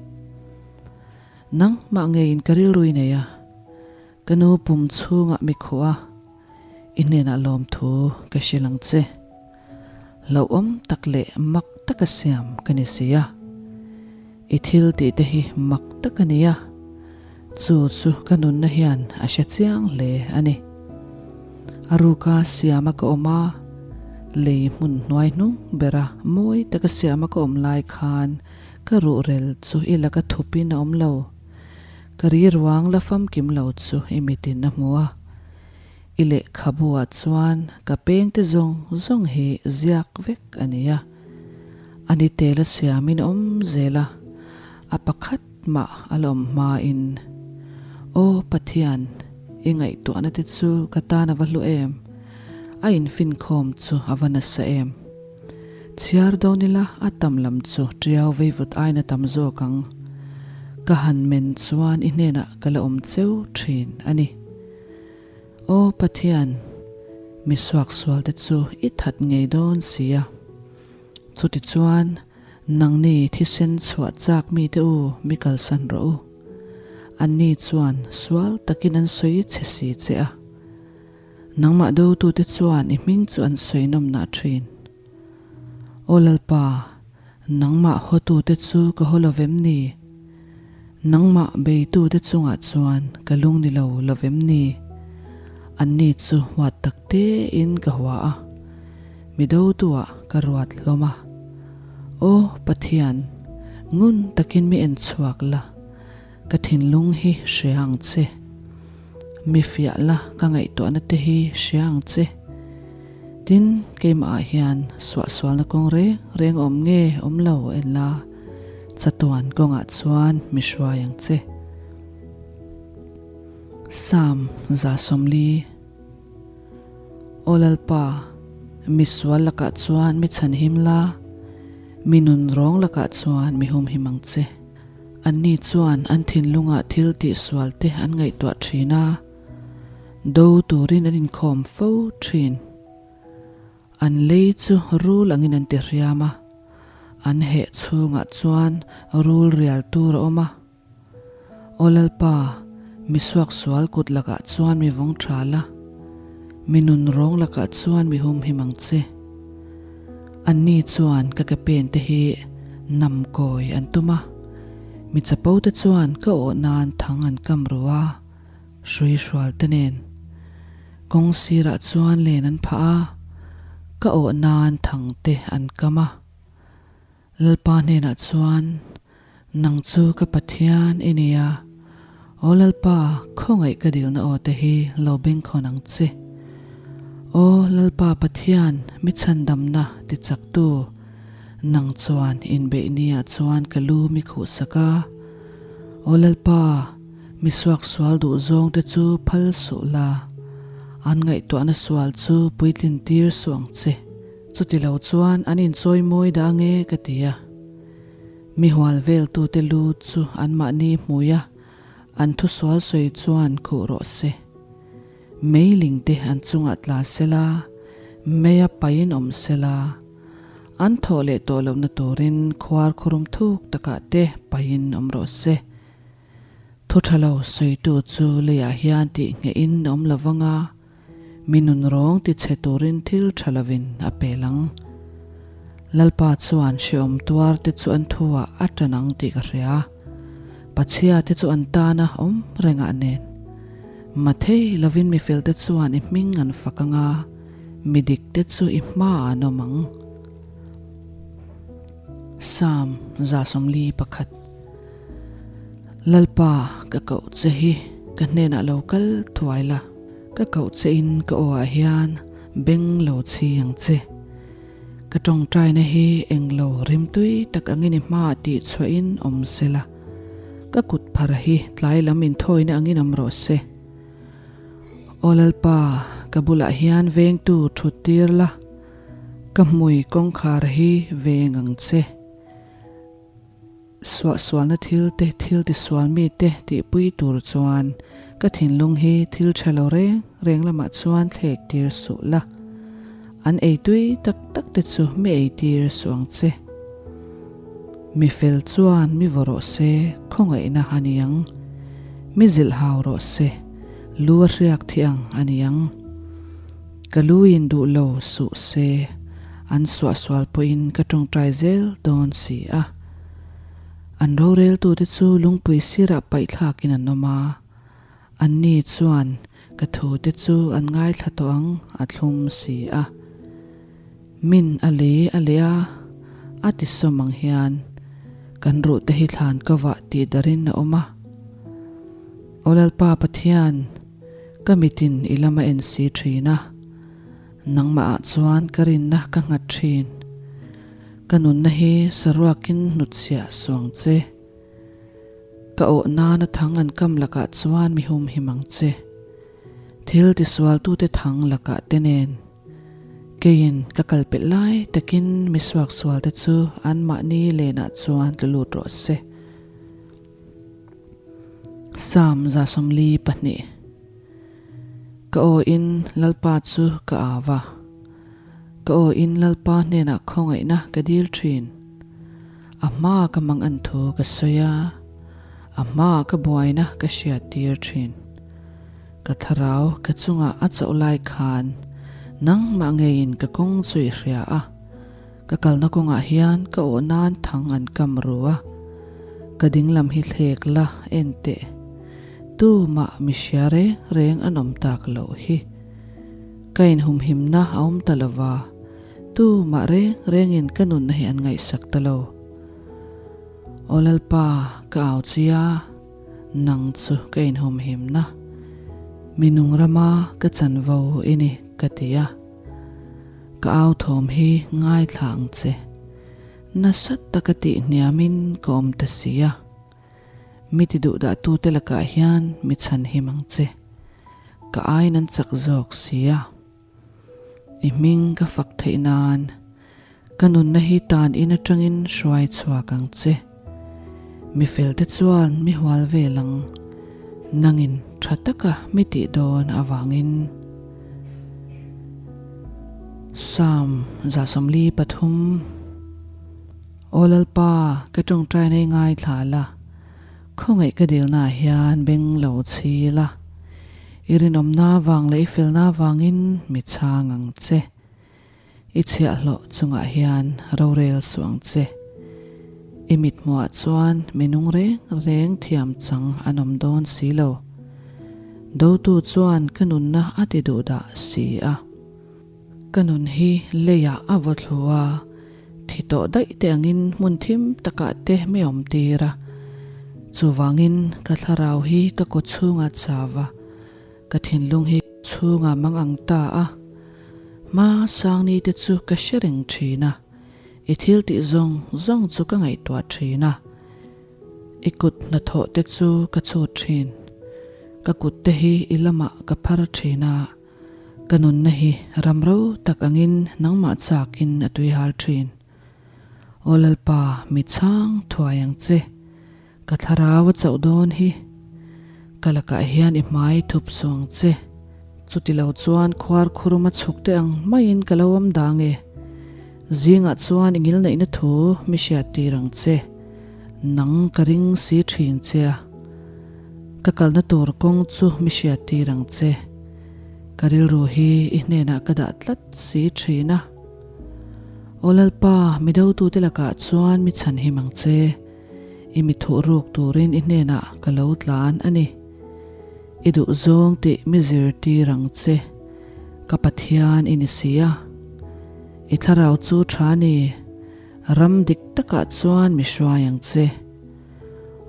Nangmah ngeiin ka rilru i nei a, ka nu pum chhungah mi khuh a, i hnenah lawmthu ka hrilh ang che. Hlauhawm tak leh mak taka siam ka ni si a, i thil tih te hi mak tak a ni a, chu chu ka nunna hian a hre chiang hle a ni. A ruka siama ka awm a, lei hmun hnuai hnung bera mawi taka siama ka awm lai khan Ka ruhrel chu i laka thupin a awm lo. Ka ri ruang la famkim lo chu i mitin a hmu a. I lehkhabu ah chuan ka pengte zawng zawng hi ziak vek a ni a. A ni tel a siamin a awm zel a, a pakhat mah a la awm hmain. Aw Pathian, i ngaihtuahna te chu ka tan a va hlu em? A infinkhawm chu a va nasa em? Chhiar dawn ila a tam lam chu tiau veivut aiin a tam zawk ang. Ka han men chuan i hnenah ka la awm cheu thin a ni. Aw Pathian, mi suaksualte chu i that ngei dawn si a. Chutichuan, nangni thisen chhuah chak mite u mi kalsan rawh u. Anni chuan sual takin an sawi chhe si che a. Nangmah dotute chuan i hming chu an sawi nawmnah thin. Aw Lalpa, nangmah hawtute chu ka haw lo vem ni? Nangmah beitute chungah chuan ka lung ni lo lo vem ni? Anni chu huat tak tein ka hua a, mi dotuah ka ruat hlawm a. Aw Pathian, ngun takin mi en chhuak la, Ka thinlung hi hria ang che. Mi fiah la ka ngaihtuahna te hi hria ang che. Tin, keimah ah hian suahsualna kawng reng reng awm nge awm lo en la, chatuan kawngah chuan mi hruai ang che. Psalm 140 Aw Lalpa, mi sual lakah chuan mi chhanhim la, mi nunrawng lakah chuan mi humhim ang che. Anni chuan an thinlungah thil tihsual te an ngaihtuah thin a, do turin an inkhawm fo thin. An lei chu rul angin an ti hriam a, an heh chhungah chuan rul rial tur a awm a. Aw Lalpa, mi suaksual kut lakah chuan mi vawng tha la, mi nun rawng lakah chuan mi humhim ang che. Anni chuan ka ke pen te hi nam kawi an tum a, mi chapo te chuan ka awh nan thang an kam ru a, hrui hrual te nen kawng sirah chuan len an phah a, ka awh nan thang te an kam a. Lalpa hnenah chuan, Nang chu ka Pathian i ni a. Aw Lalpa, khawngaih ka dilna aw te hi lo bengkhawn ang che. Aw Lalpa Pathian, mi chhandamna tichaktu, nang chuan inbeih niah chuan ka lu mi khuhsak a. Aw Lalpa, mi suaksual duh zawngte chu phal suh la, an ngaihtuahna sual chu puitlin tir suh ang che. Chutilo chuan an inchawi mawi dah ange ka ti a. Mi hual veltute lu chu anmahni hmui a, an thusual sawi chuan khuh rawh se. Meiling te an chungah tla sela, meia paiin awm sela, an thawh leh tawh lohna turin khuar khurum thuk takah te paiin awm rawh se. Thu tha lo sawitu chu leiah hian tih nghehin a awm lo vang a, mi nun rawng ti chhe turin thil tha lovin a pel ang. Lalpa chuan hrehawm tuar te chu an thuah a tan ang tih ka hria. Pachhia te chu an tana awm rengah nen. Mathei lovin mi fel te chuan i hming an fak ang a, mi dik te chu i hmaah an awm ang. Psalm 141. Lalpa, ka koh che hi ka hnenah lo kal thuai la, ka koh che in ka aw ah hian beng lo chhi ang che. Ka tawngtaina hi englo rimtui tak angin i hmaah tih chhuahin awm se la, ka kut phar hi tlai lam inthawina angin awm rawh se. Aw Lalpa, ka bulah hian vengtu thut tir la, ka hmui kawngkhar hi veng ang che. Suahsualna thil te, thil tisual mi te tihpui tur chuan ka thinlung hi thil tha lo reng reng lamah chuan thlek tir suh la. An ei tui tak tak te chu mi ei tir suh ang che. Mi fel chuan mi vaw rawh se, khawngaihna a ni ang. Mi zilh hau rawh se, lu a hriak thih ang a ni ang. Ka lu in duh lo suh se, an suahsual pawhin ka tawngtai zel dawn si a. An roreltute chu lungpui sirah paihthlakin an awm a, anni chuan ka thute chu an ngaithla tawh ang a thlum si a. Min a lei a leh a, a ti sawm ang hian kan ruhte hi thlan ka vah tih darin a awm a. Aw Lalpa Pathian, ka mitin i lam a en si thin a. Nangmah ah chuan ka rinna ka nghat thin. Ka nunna hi saruakin hnutchhiah suang che. Ka awh nana thang an kam lakah chuan mi humhim ang che. Thil tisualtute thang lakah te nen. Keiin ka kal pelh lai takin mi suaksualte chu anmahni lenah chuan tlu lut rawh se. Psalm 142. Ka aw in Lalpa chu ka au a, ka aw in Lalpa hnenah khawngaihna ka dil thin. A hmaa ka mang an thu ka sawi a, a hmaa ka buaina ka hriat tir thin. Ka thlarau ka chungah a chauh lai khan nangmah ngeiin ka kawng chu i hria a, ka kalna kawngah hian ka aw nan thang an kam ru a, ka dinglam hi thlek la en teh. Tumah mi hria reng reng an awm tak loh hi. Ka inhumhimna a awm ta lova, tumah reng rengin ka nunna hi an ngaihsak ta lo. Aw Lalpa, ka au chia, nang chu ka inhumhimna, mi nung rama ka chanvo i ni ka ti a. Ka au thawm hi ngaithla ang che, nasa taka tihhniamin ka awm ta si a. Mi ti duh dah tute lakah hian mi chhan him ang che. Ka aiin an chak zawk si a. I hming ka fak theih nan ka nunna hi tan in atangin hruai chhuak ang che. Mi felte chuan mi hual vel ang, nangin tha taka mi tih dawn avangin. Psalm 143. Aw Lalpa, ka tawngtaina i ngaithla la, khawngaih ka dilnaah hian beng lo chhi la, i rinawmna vang leh i felna vangin mi chhang ang che. I chhiahhlawh chungah hian rorel suh ang che. I mithmuhah chuan mi nung reng reng thiam chang an awm dawn si lo. Dotu chuan ka nunna a ti duhdah si a. Ka nun hi leiah a vaw thlu a, thi tawh daih te angin hmun thim takah te mi awm tir a. Chuvangin ka thlarau hi ka kaw chhungah chau a, ka thinlung hi chhungah mang ang ta a. Hma Sangni te chu ka hre reng thin a, i thil tih zawng zawng chu ka ngaihtuah thin a. I kut hnathawh te chu ka chhut thin. Ka kut te hi i lamah ka phar thin a, ka nunna hi ram ro tak angin nangmah chakin a tuihal thin. Aw Lalpa, mi chhang thuai ang che, ka thlarau a chauh dawn hi. Ka lakah hian i hmai thup suh ang che. Chuti lo chuan khuar khuruma chhuk te ang maiin ka lo awm dang e. Zingah chuan i ngilneihna thu mi hriattir ang che. Nang ka ring si thin che a. Ka kalna tur kawng chu mi hriattir ang che. Ka rilru hi i hnenah ka dah tlat si thin a. Aw Lalpa, mi dotute lakah chuan mi chhanhim ang che. I mi thuh ruk turin i hnenah ka lo tlan a ni. I duh zawng tih mi zirtir ang che, ka Pathian i ni si a. I thlarau chu tha ni, ram dik takah chuan mi hruai ang che.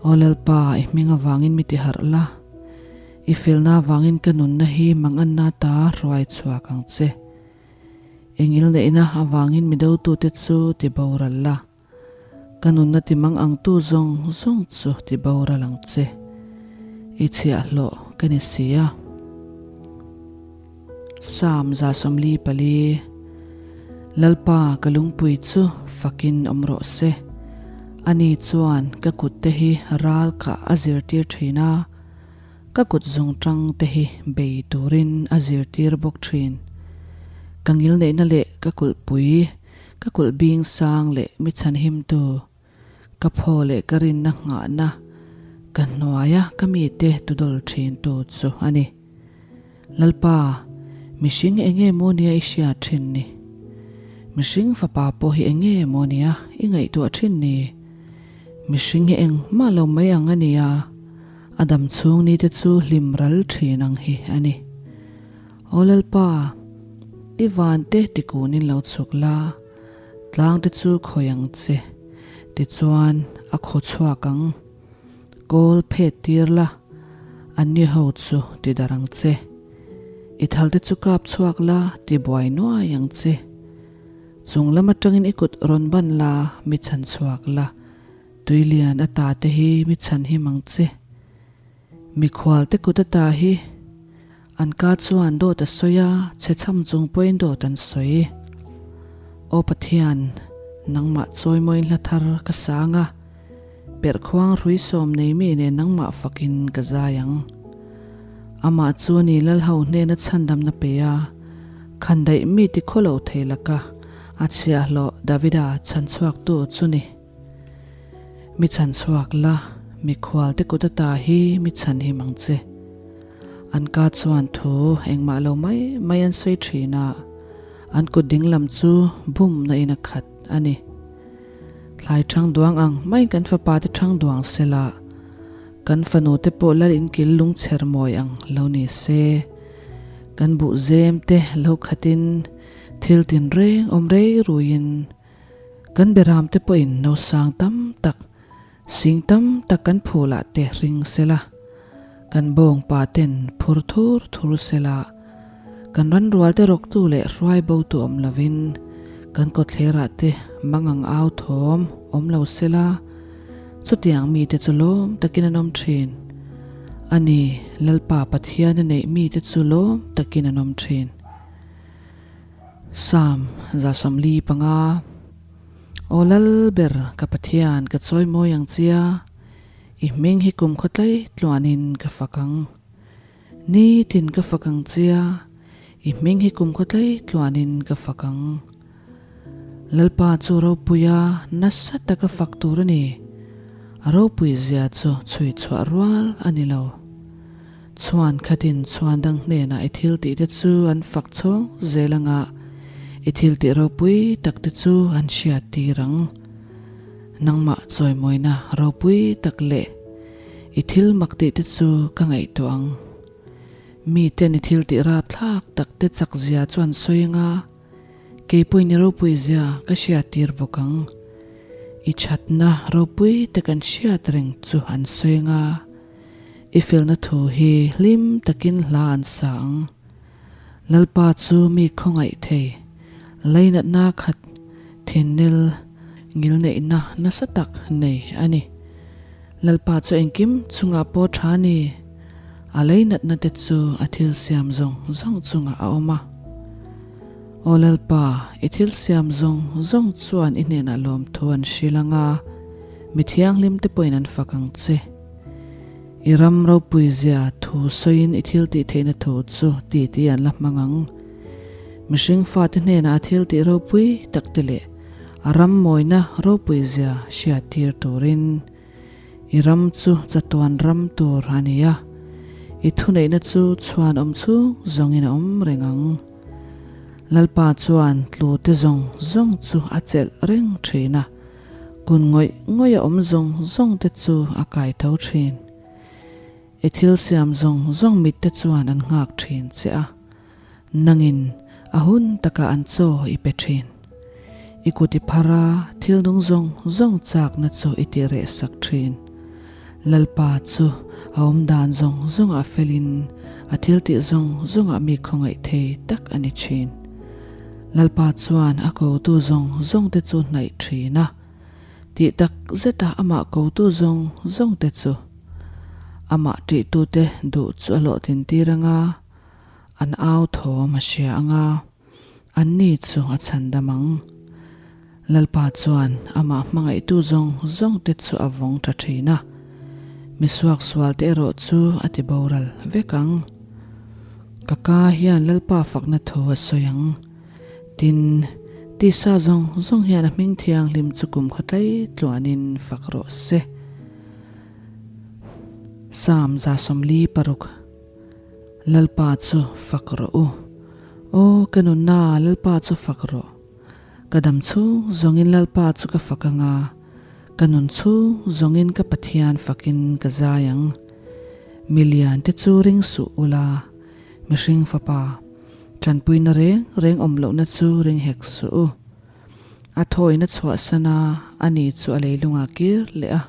Aw Lalpa, i hming avangin mi tiharh la, i felna avangin ka nunna hi manganna ta hruai chhuak ang che. I ngilneihna avangin mi dotute chu ti boral la. Ka nunna ti mang ang tu zawng zawng chu ti boral ang che. I chhiahhlawh ka ni si a. Psalm 144 Lalpa ka lungpui chu fakin awm rawh se. Ani chuan ka kut te hi ral kah a zirtir thin a, ka kut zungtang te hi bei turin a zirtir bawk thin. Ka ngilneihna leh ka kulhpui Ka kulh bing sang leh mi chhanhimtu, ka phaw leh ka rinna nghahna, ka hnuaia ka mite tudawl thintu chu a ni. Lalpa, mihring eng nge maw nia i hriat thin ni? Mihring fapa pawh hi eng nge maw nia i ngaihtuah thin ni? Mihring hi engmah lo mai ang a nia, a dam chhung nite chu hlim ral thin ang hi a ni. Aw Lalpa, i vante tikunin lo chhuk la, tlangte chu khawi ang che, tichuan a khaw chhuak ang. Kawl phet tir la, anni ho chu ti darh ang che. I thalte chu kap chhuak la, ti buai nuai ang che. Chung lam atangin i kut rawn ban la, mi chhan chhuak la, tuilian a ta te hi mi chhan him ang che. Mikhualte kut ata hi an ka chuan dawt a sawi a, chhe chham chung pawhin dawt an sawi. Aw Pathian, nangmah chawimawiin hla thar ka sang a, perhkhuang hrui sawm nei mi nen nangmah fakin ka zai ang. Amah chu ni Lalho hnena chhandamna pe a, khandaih mi ti khaw lo thei laka a chhiahhlawh Davida chhanchhuaktu chu ni. Mi chhan chhuak la, mikhual te kut ata hi mi chhan him ang che. An ka chuan thu engmah lo mai mai an sawi thin a, an kut ding lam chu bum na in a khat a ni. Thlai thang duang ang maiin kan fapa te thang duang se la, kan fanu te pawh lal in kil lung chher mawi ang lo ni se. Kan buh zem te lo khat in thil tinreng awm rei ruiin Kan beram te pawhin nausang tam tak, sing tam tak kan phulah te ring sela, kan bawngpa ten phur thur thur sela, kan ranrual te rawktu leh hruai botu awm lovin kan kawtthlerah te mangang au thawm awm lo sela, chutiang mite chu lawm takin an awm thin. A ni, Lalpa Pathian a neih mite chu lawm takin an awm thin. Psalm 145 Aw Lal ber ka Pathian ka chawi mawi ang chia, I hming hi kum khaw tlai tluanin ka fak ang. Nitin ka fak ang chia, I hming hi kum khaw tlai tluanin ka fak ang. Lalpa chu ropuia nasa taka fak tur a ni, a ropui zia chu chhui chhuah rual a ni lo. Chhuan khatin chhuan dang hnenah i thil tihte chu an fak chhawng zel anga i thil tih ropui takte chu an hriat tir ang. Nangmah chawimawina ropui tak leh i thil mak tihte chu ka ngaihtuah ang. Miten i thil tih rapthlak takte chak zia chu an sawi anga kei pawhin i ropui zia ka hriat tir bawk ang. I thatna ropui te kan hriat reng chu an sawi anga, i felna thu hi hlim takin hla an sa ang. Lalpa chu mi khawngaih thei, lainatna khat thinnel ngilneihna nasa tak nei a ni. Lalpa chu engkim chungah pawh tha a ni. A leinatna te chu a thil siam zawng zawng chungah a awm a. Aw Lalpa, i thil siam zawng zawng chuan i hnenah lawmthu an hrilh ang a, mi thianghlim te pawhin an fak ang che. I ram ropui zia thu sawiin i thil tih theihna thu chu ti ti an la hmang ang. Mihring fate hnenah a thil tih ropui tak te leh a ram mawina ropui zia hriat tir turin i ram chu chatuan ram tur a ni a, i thuneihna chu chhuan awm chhung zawngin a awm reng ang. Lalpa chuan tlute zawng zawng chu a chelh reng thin a, kun ngawih ngawih a awm zawng zawng te chu a kai tho thin. I thil siam zawng zawng mitte chuan an nghak thin che a, nangin a hun takah an chaw i pe thin. I kut i phar a, thil nung zawng zawng chakna chu i ti reh sak thin. Lalpa chu a awm dan zawng zawngah felin a thil tih zawng zawngah mi khawngaih thei tak a ni thin. Lalpa chuan a kotu zawng zawngte chu hnaih thin a, tih tak zeta amah kotu zawng zawngte chu amah ṭihtute duh chu a hlawhtlin tir ang a, an au thawm a hria ang a, anni chu a chhandam ang. Lalpa chuan amah hmangaihtu zawng zawngte chu a vawng ṭha ṭhin a, misuaksualte erawh chu a ti boral vek ang. Ka ka hian Lalpa fakna thu a sawi ang. Tin, tisa zawng zawng hian a hming thianghlim chu kum khawtlai tluanin fak rawh se. Psalm 46 Lalpa chu fak rawh u. Aw ka nunna Lalpa chu fak rawh. Ka dam chhung zawngin Lalpa chu ka fak anga, ka nun chhung zawngin ka Pathian fakin ka zai ang. Milian te chu ring suh ula, mihring fapa, tanpuina reng reng awm lohna chu ring hek suh u. A thawina chhuahsan a, ani chu a leilungah kir leh a.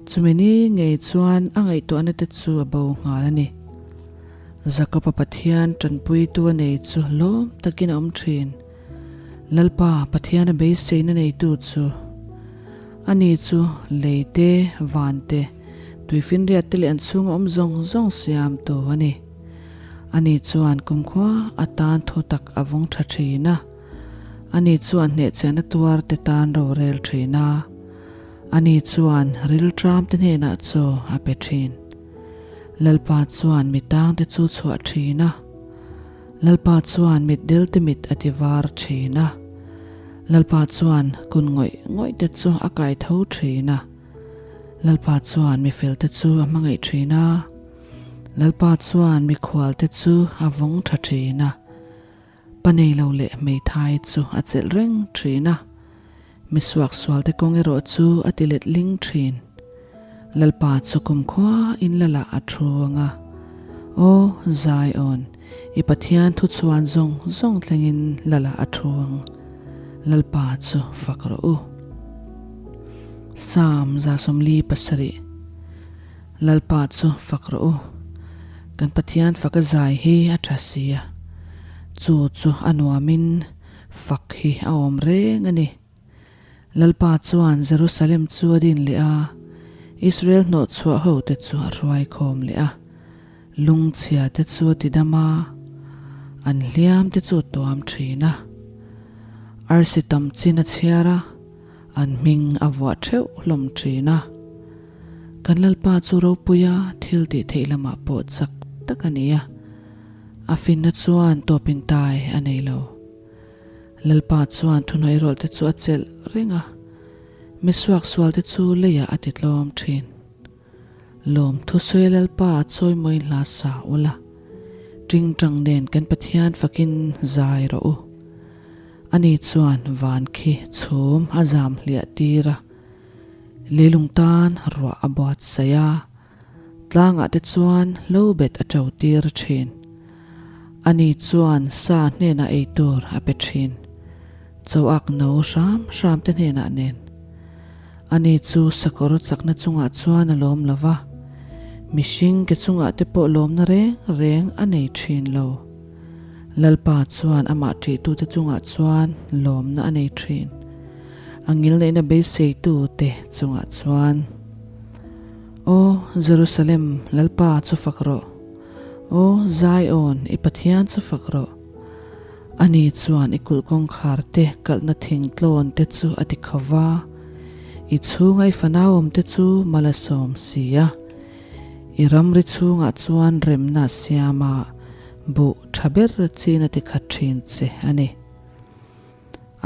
Chumi ni ngei chuan a ngaihtuahna te chu a bo nghal a ni. Jakob-a Pathian tanpuitu a nei chu lawm takin a awm thin. Lalpa Pathiana beiseina neitu chu ani chu lei te, van te, tuifinriat te leh an chhunga awm zawng zawng siamtu a ni. Ani chuan kumkhua atan thu tak a vawng tha thin a. Ani chuan hnehchhiahna tuar te tan rorel thin a. Ani chuan rilṭam te hnenah chaw a pe ṭhin. Lalpa chuan mi tang te chu chhuah ṭhin a. Lalpa chuan mitdel te mit a ti var ṭhin a. Lalpa chuan kun ngawih ngawih te chu a kai tho ṭhin a. Lalpa chuan mi fel te chu a hmangaih ṭhin a. Lalpa chuan mikhual te chu a vawng ṭha ṭhin a. Pa nei lo leh hmeithai chu a chelh reng thin a, mi suaksualte kawng erawh chu a ti let ling thin. Lalpa chu kumkhua in lalah a thu ang a, Aw Zion, i Pathian thuchhuan zawng zawng thlengin lalah a thu ang. Lalpa chu fak rawh u. Psalm 47 Lalpa chu fak rawh u. Kan Pathian faka zai hi a tha si a, chu chu a nuamin fak hi a awm reng a ni. Lalpa chuan Jerusalem chu a din leh a, Israel hnawhchhuah hote chu a hruai khawm leh a, lungchhia te chu a tidam a, an hliam te chu a tuam thin a. Arsi tam chin a chhiar a, An hming a vuah theuh hlawm thin a. Kan Lalpa chu ropuia thil tih theih lamah pawh chak tak a ni a, a finna chuan tawpin tai a nei lo. Lalpa chuan thuhnuai rawlte chu a chelh reng a, mi suaksualte chu leiah a ti tlawm thin. Lawm thusawi Lalpa a chawimawi hla sa ula, tingtang nen kan Pathian fakin zai rawh u. Ani chuan van khi chhum a zam hliah tir a, leilung tan ruah a buatsaih a, tlangah te chuan hlo bet a to tir thin. Ani chuan sa hnenah ei tur a pe thin, choak no hram hram te hnenah nen. Ani chu sakawr chakna chungah chuan a lawm lo va, mihring ke chungah te pawh lawmna reng reng a nei thin lo. Lalpa chuan amah ṭihtute chungah chuan lawmna a nei ṭhin. A ngilneihna beiseitute chungah chuan, Aw Jerusalem, Lalpa chu fak rawh! Aw Zion, i Pathian chu fak rawh! Ani chuan i kulh kawngkhar te kalhna thingtlawn te chu a ti kho va, i chhunga i fanauawm te chu mal a sawm si a. I ramri chhungah chuan remna a siam a, buh tha ber chin a ti khat thin che a ni.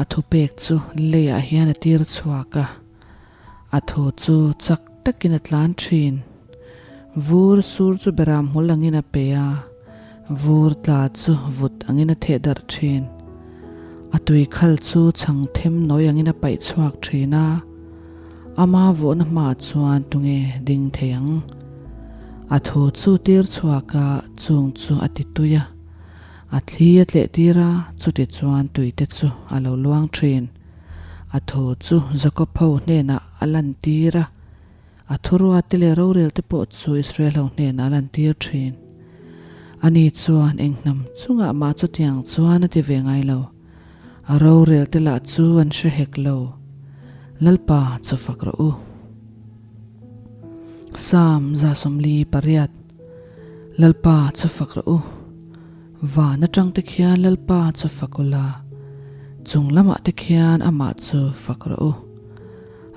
A thupek chu leiah hian a tir chhuak a, a thu chu chak takin a tlan thin. Vur sur chu beram hmul angin a pe a, vur tla chu vut angin a theh darh thin. A tui khal chu chhang them nawi angin a paih chhuak thin a, ama vawhna hmaah chuan tunge ding thei ang? A thu chu tir chhuak a, chung chu a ti tui a, a thli a tleh tir a, chuti chuan tuite chu a lo luang thin. A thu chu Jakob ho hnenah a lantir a. A thuruate leh rorelte pawh chu Israel ho hnenah a lantir thin. Ani chuan eng hnam chungah mah chutiang chuan a ti ve ngai lo. A rorelte lah chu an hre hek lo. Lalpa chaw fak rawh u. Psalm 148 Lalpa chaw fak rawh u. Van atang te khian Lalpa chaw fak ula, chung lamah te khian amah chu fak rawh u.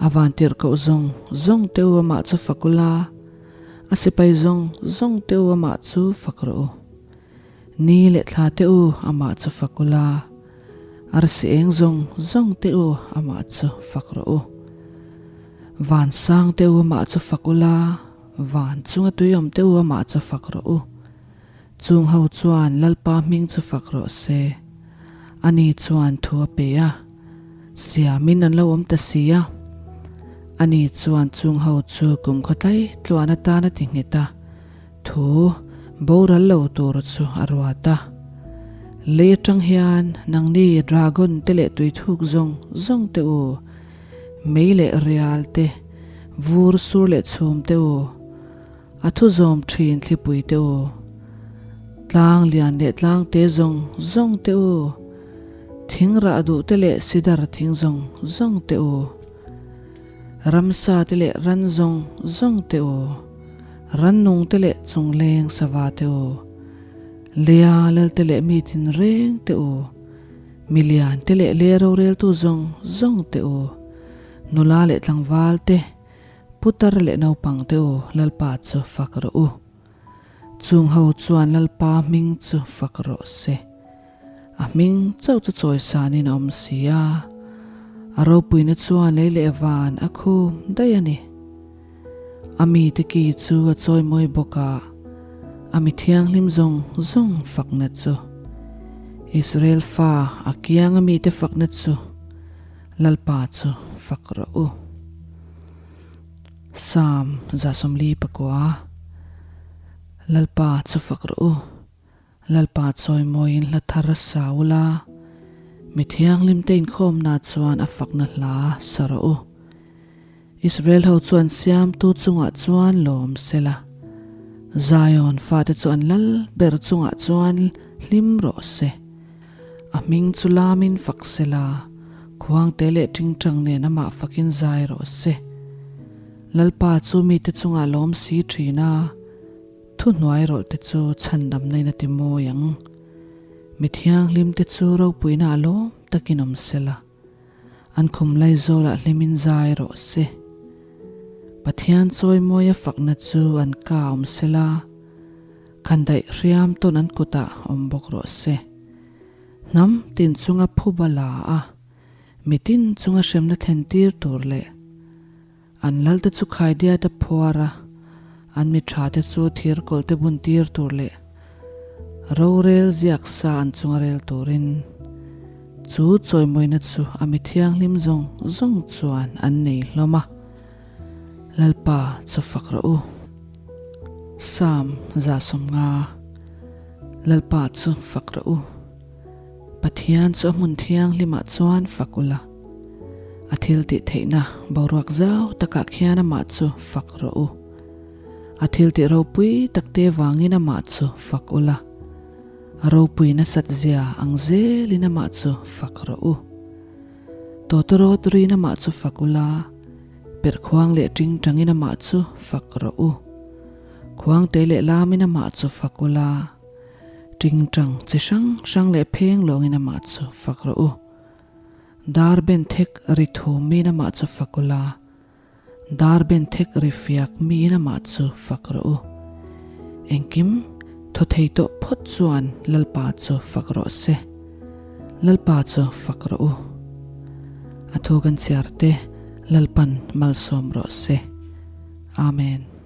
A van tirhkoh zawng zawng te u amah chu fak ula, a sipai zawng zawng te u amah chu fak rawh u. Ni leh thla te u amah chu fak ula, arsi eng zawng zawng te u amah chu fak rawh u. Van sang te u amah chu fak ula, van chunga tui awm te u amah chu fak rawh u. Chung ho chuan Lalpa hming chu fak rawh se. Ani chuan thu a pe a, siamin an lo awm ta si a. Ani chuan chung ho chu kum khawtlai tluan atan a ti nghet a, thu boral lo tur chu a ruat a. Lei atang hian nangni dragon te leh tuithuk zawng zawng te u, mei leh rial te, vur sur leh chhum te u, A thu zawm thin thlipui te u. Tlang lian leh tlang te zawng zawng te u. Thing rah duh te leh sidar thing zawng zawng te u. Ramsa te leh ran zawng zawng te u. Rannung te leh chungleng sava te u. Leia lal te leh mi tinreng te u. Milian te leh le roreltu zawng zawng te u. Nula leh tlangval te. Putar leh naupang te u, Lalpa chu fak rawh u. Chung ho chuan Lalpa hming chu fak rawh se. A hming chauh chu chawisanin a awm si a, a ropuina chuan lei leh van a khum daih a ni. A mite ki chu a chawimawi bawk a, a mi thianghlim zawng zawng fakna chu. Israel fa a kianga mite fakna chu. Lalpa chu fak rawh u. Psalm 149 Lalpa chu fak rawh u. Lalpa chawimawiin hla thar a sa ula, mi thianghlimte inkhawmna chuan a fakna hla sa rawh u. Israel ho chu an siamtu chungah chuan lawm sela, Zion fate chu an lal ber chungah chuan hlim rawh se. A hming chu lamin fak sela, khuangte leh tingtang nen amah fakin zai rawh se. Lalpa chu mite chungah lawm si thin a, thuhnuai rawlhte chu chhandamna in a ti mawi ang. Mi thianghlimte chu ropuina a lawm takin awm sela. An khum lai zawlah hlimin zai rawh se. Pathian chawimawia fakna chu an ka awm sela, khandaih hriam tawn an kutah awm bawk rawh se. Hnam tin chunga phuba la a, mitin chunga hremna thlen tir tur leh an lalte chu khaidiat a phuar a, an mi thate chu thir kawlhte bun tir tur leh rorel ziak sa an chunga rel turin chu chawimawina chu a mi thianghlim zawng zawng chuan an nei hlawm a. Lalpa chu fak rawh u. Psalm 150 Lalpa chu fak rawh u. Pathian chu a hmun thianghlimah chuan fak ula. A thil tih theihna boruak zau takah khian amah chu fak rawh u. A thil tih ropui takte vangin amah chu fak ula. A ropui nasat zia ang zelin amah chu fak rawh u. Tawtawrawt rin amah chu fak ula, perhkhuang leh tingtangin amah chu fak rawh u. Khuangte leh lamin amah chu fak ula, tingtang chi hrang hrang leh pheng lawngin amah chu fak rawh u. Dar ben thek ri thumin amah chu fak ula, dar ben thek ri fiak miin amah chu fak rawh u. Engkim thaw thei tawh phawt chuan Lalpa chu fak rawh se. Lalpa chu fak rawh u. A thu kan chhiar te Lalpan malsawm rawh se. Amen.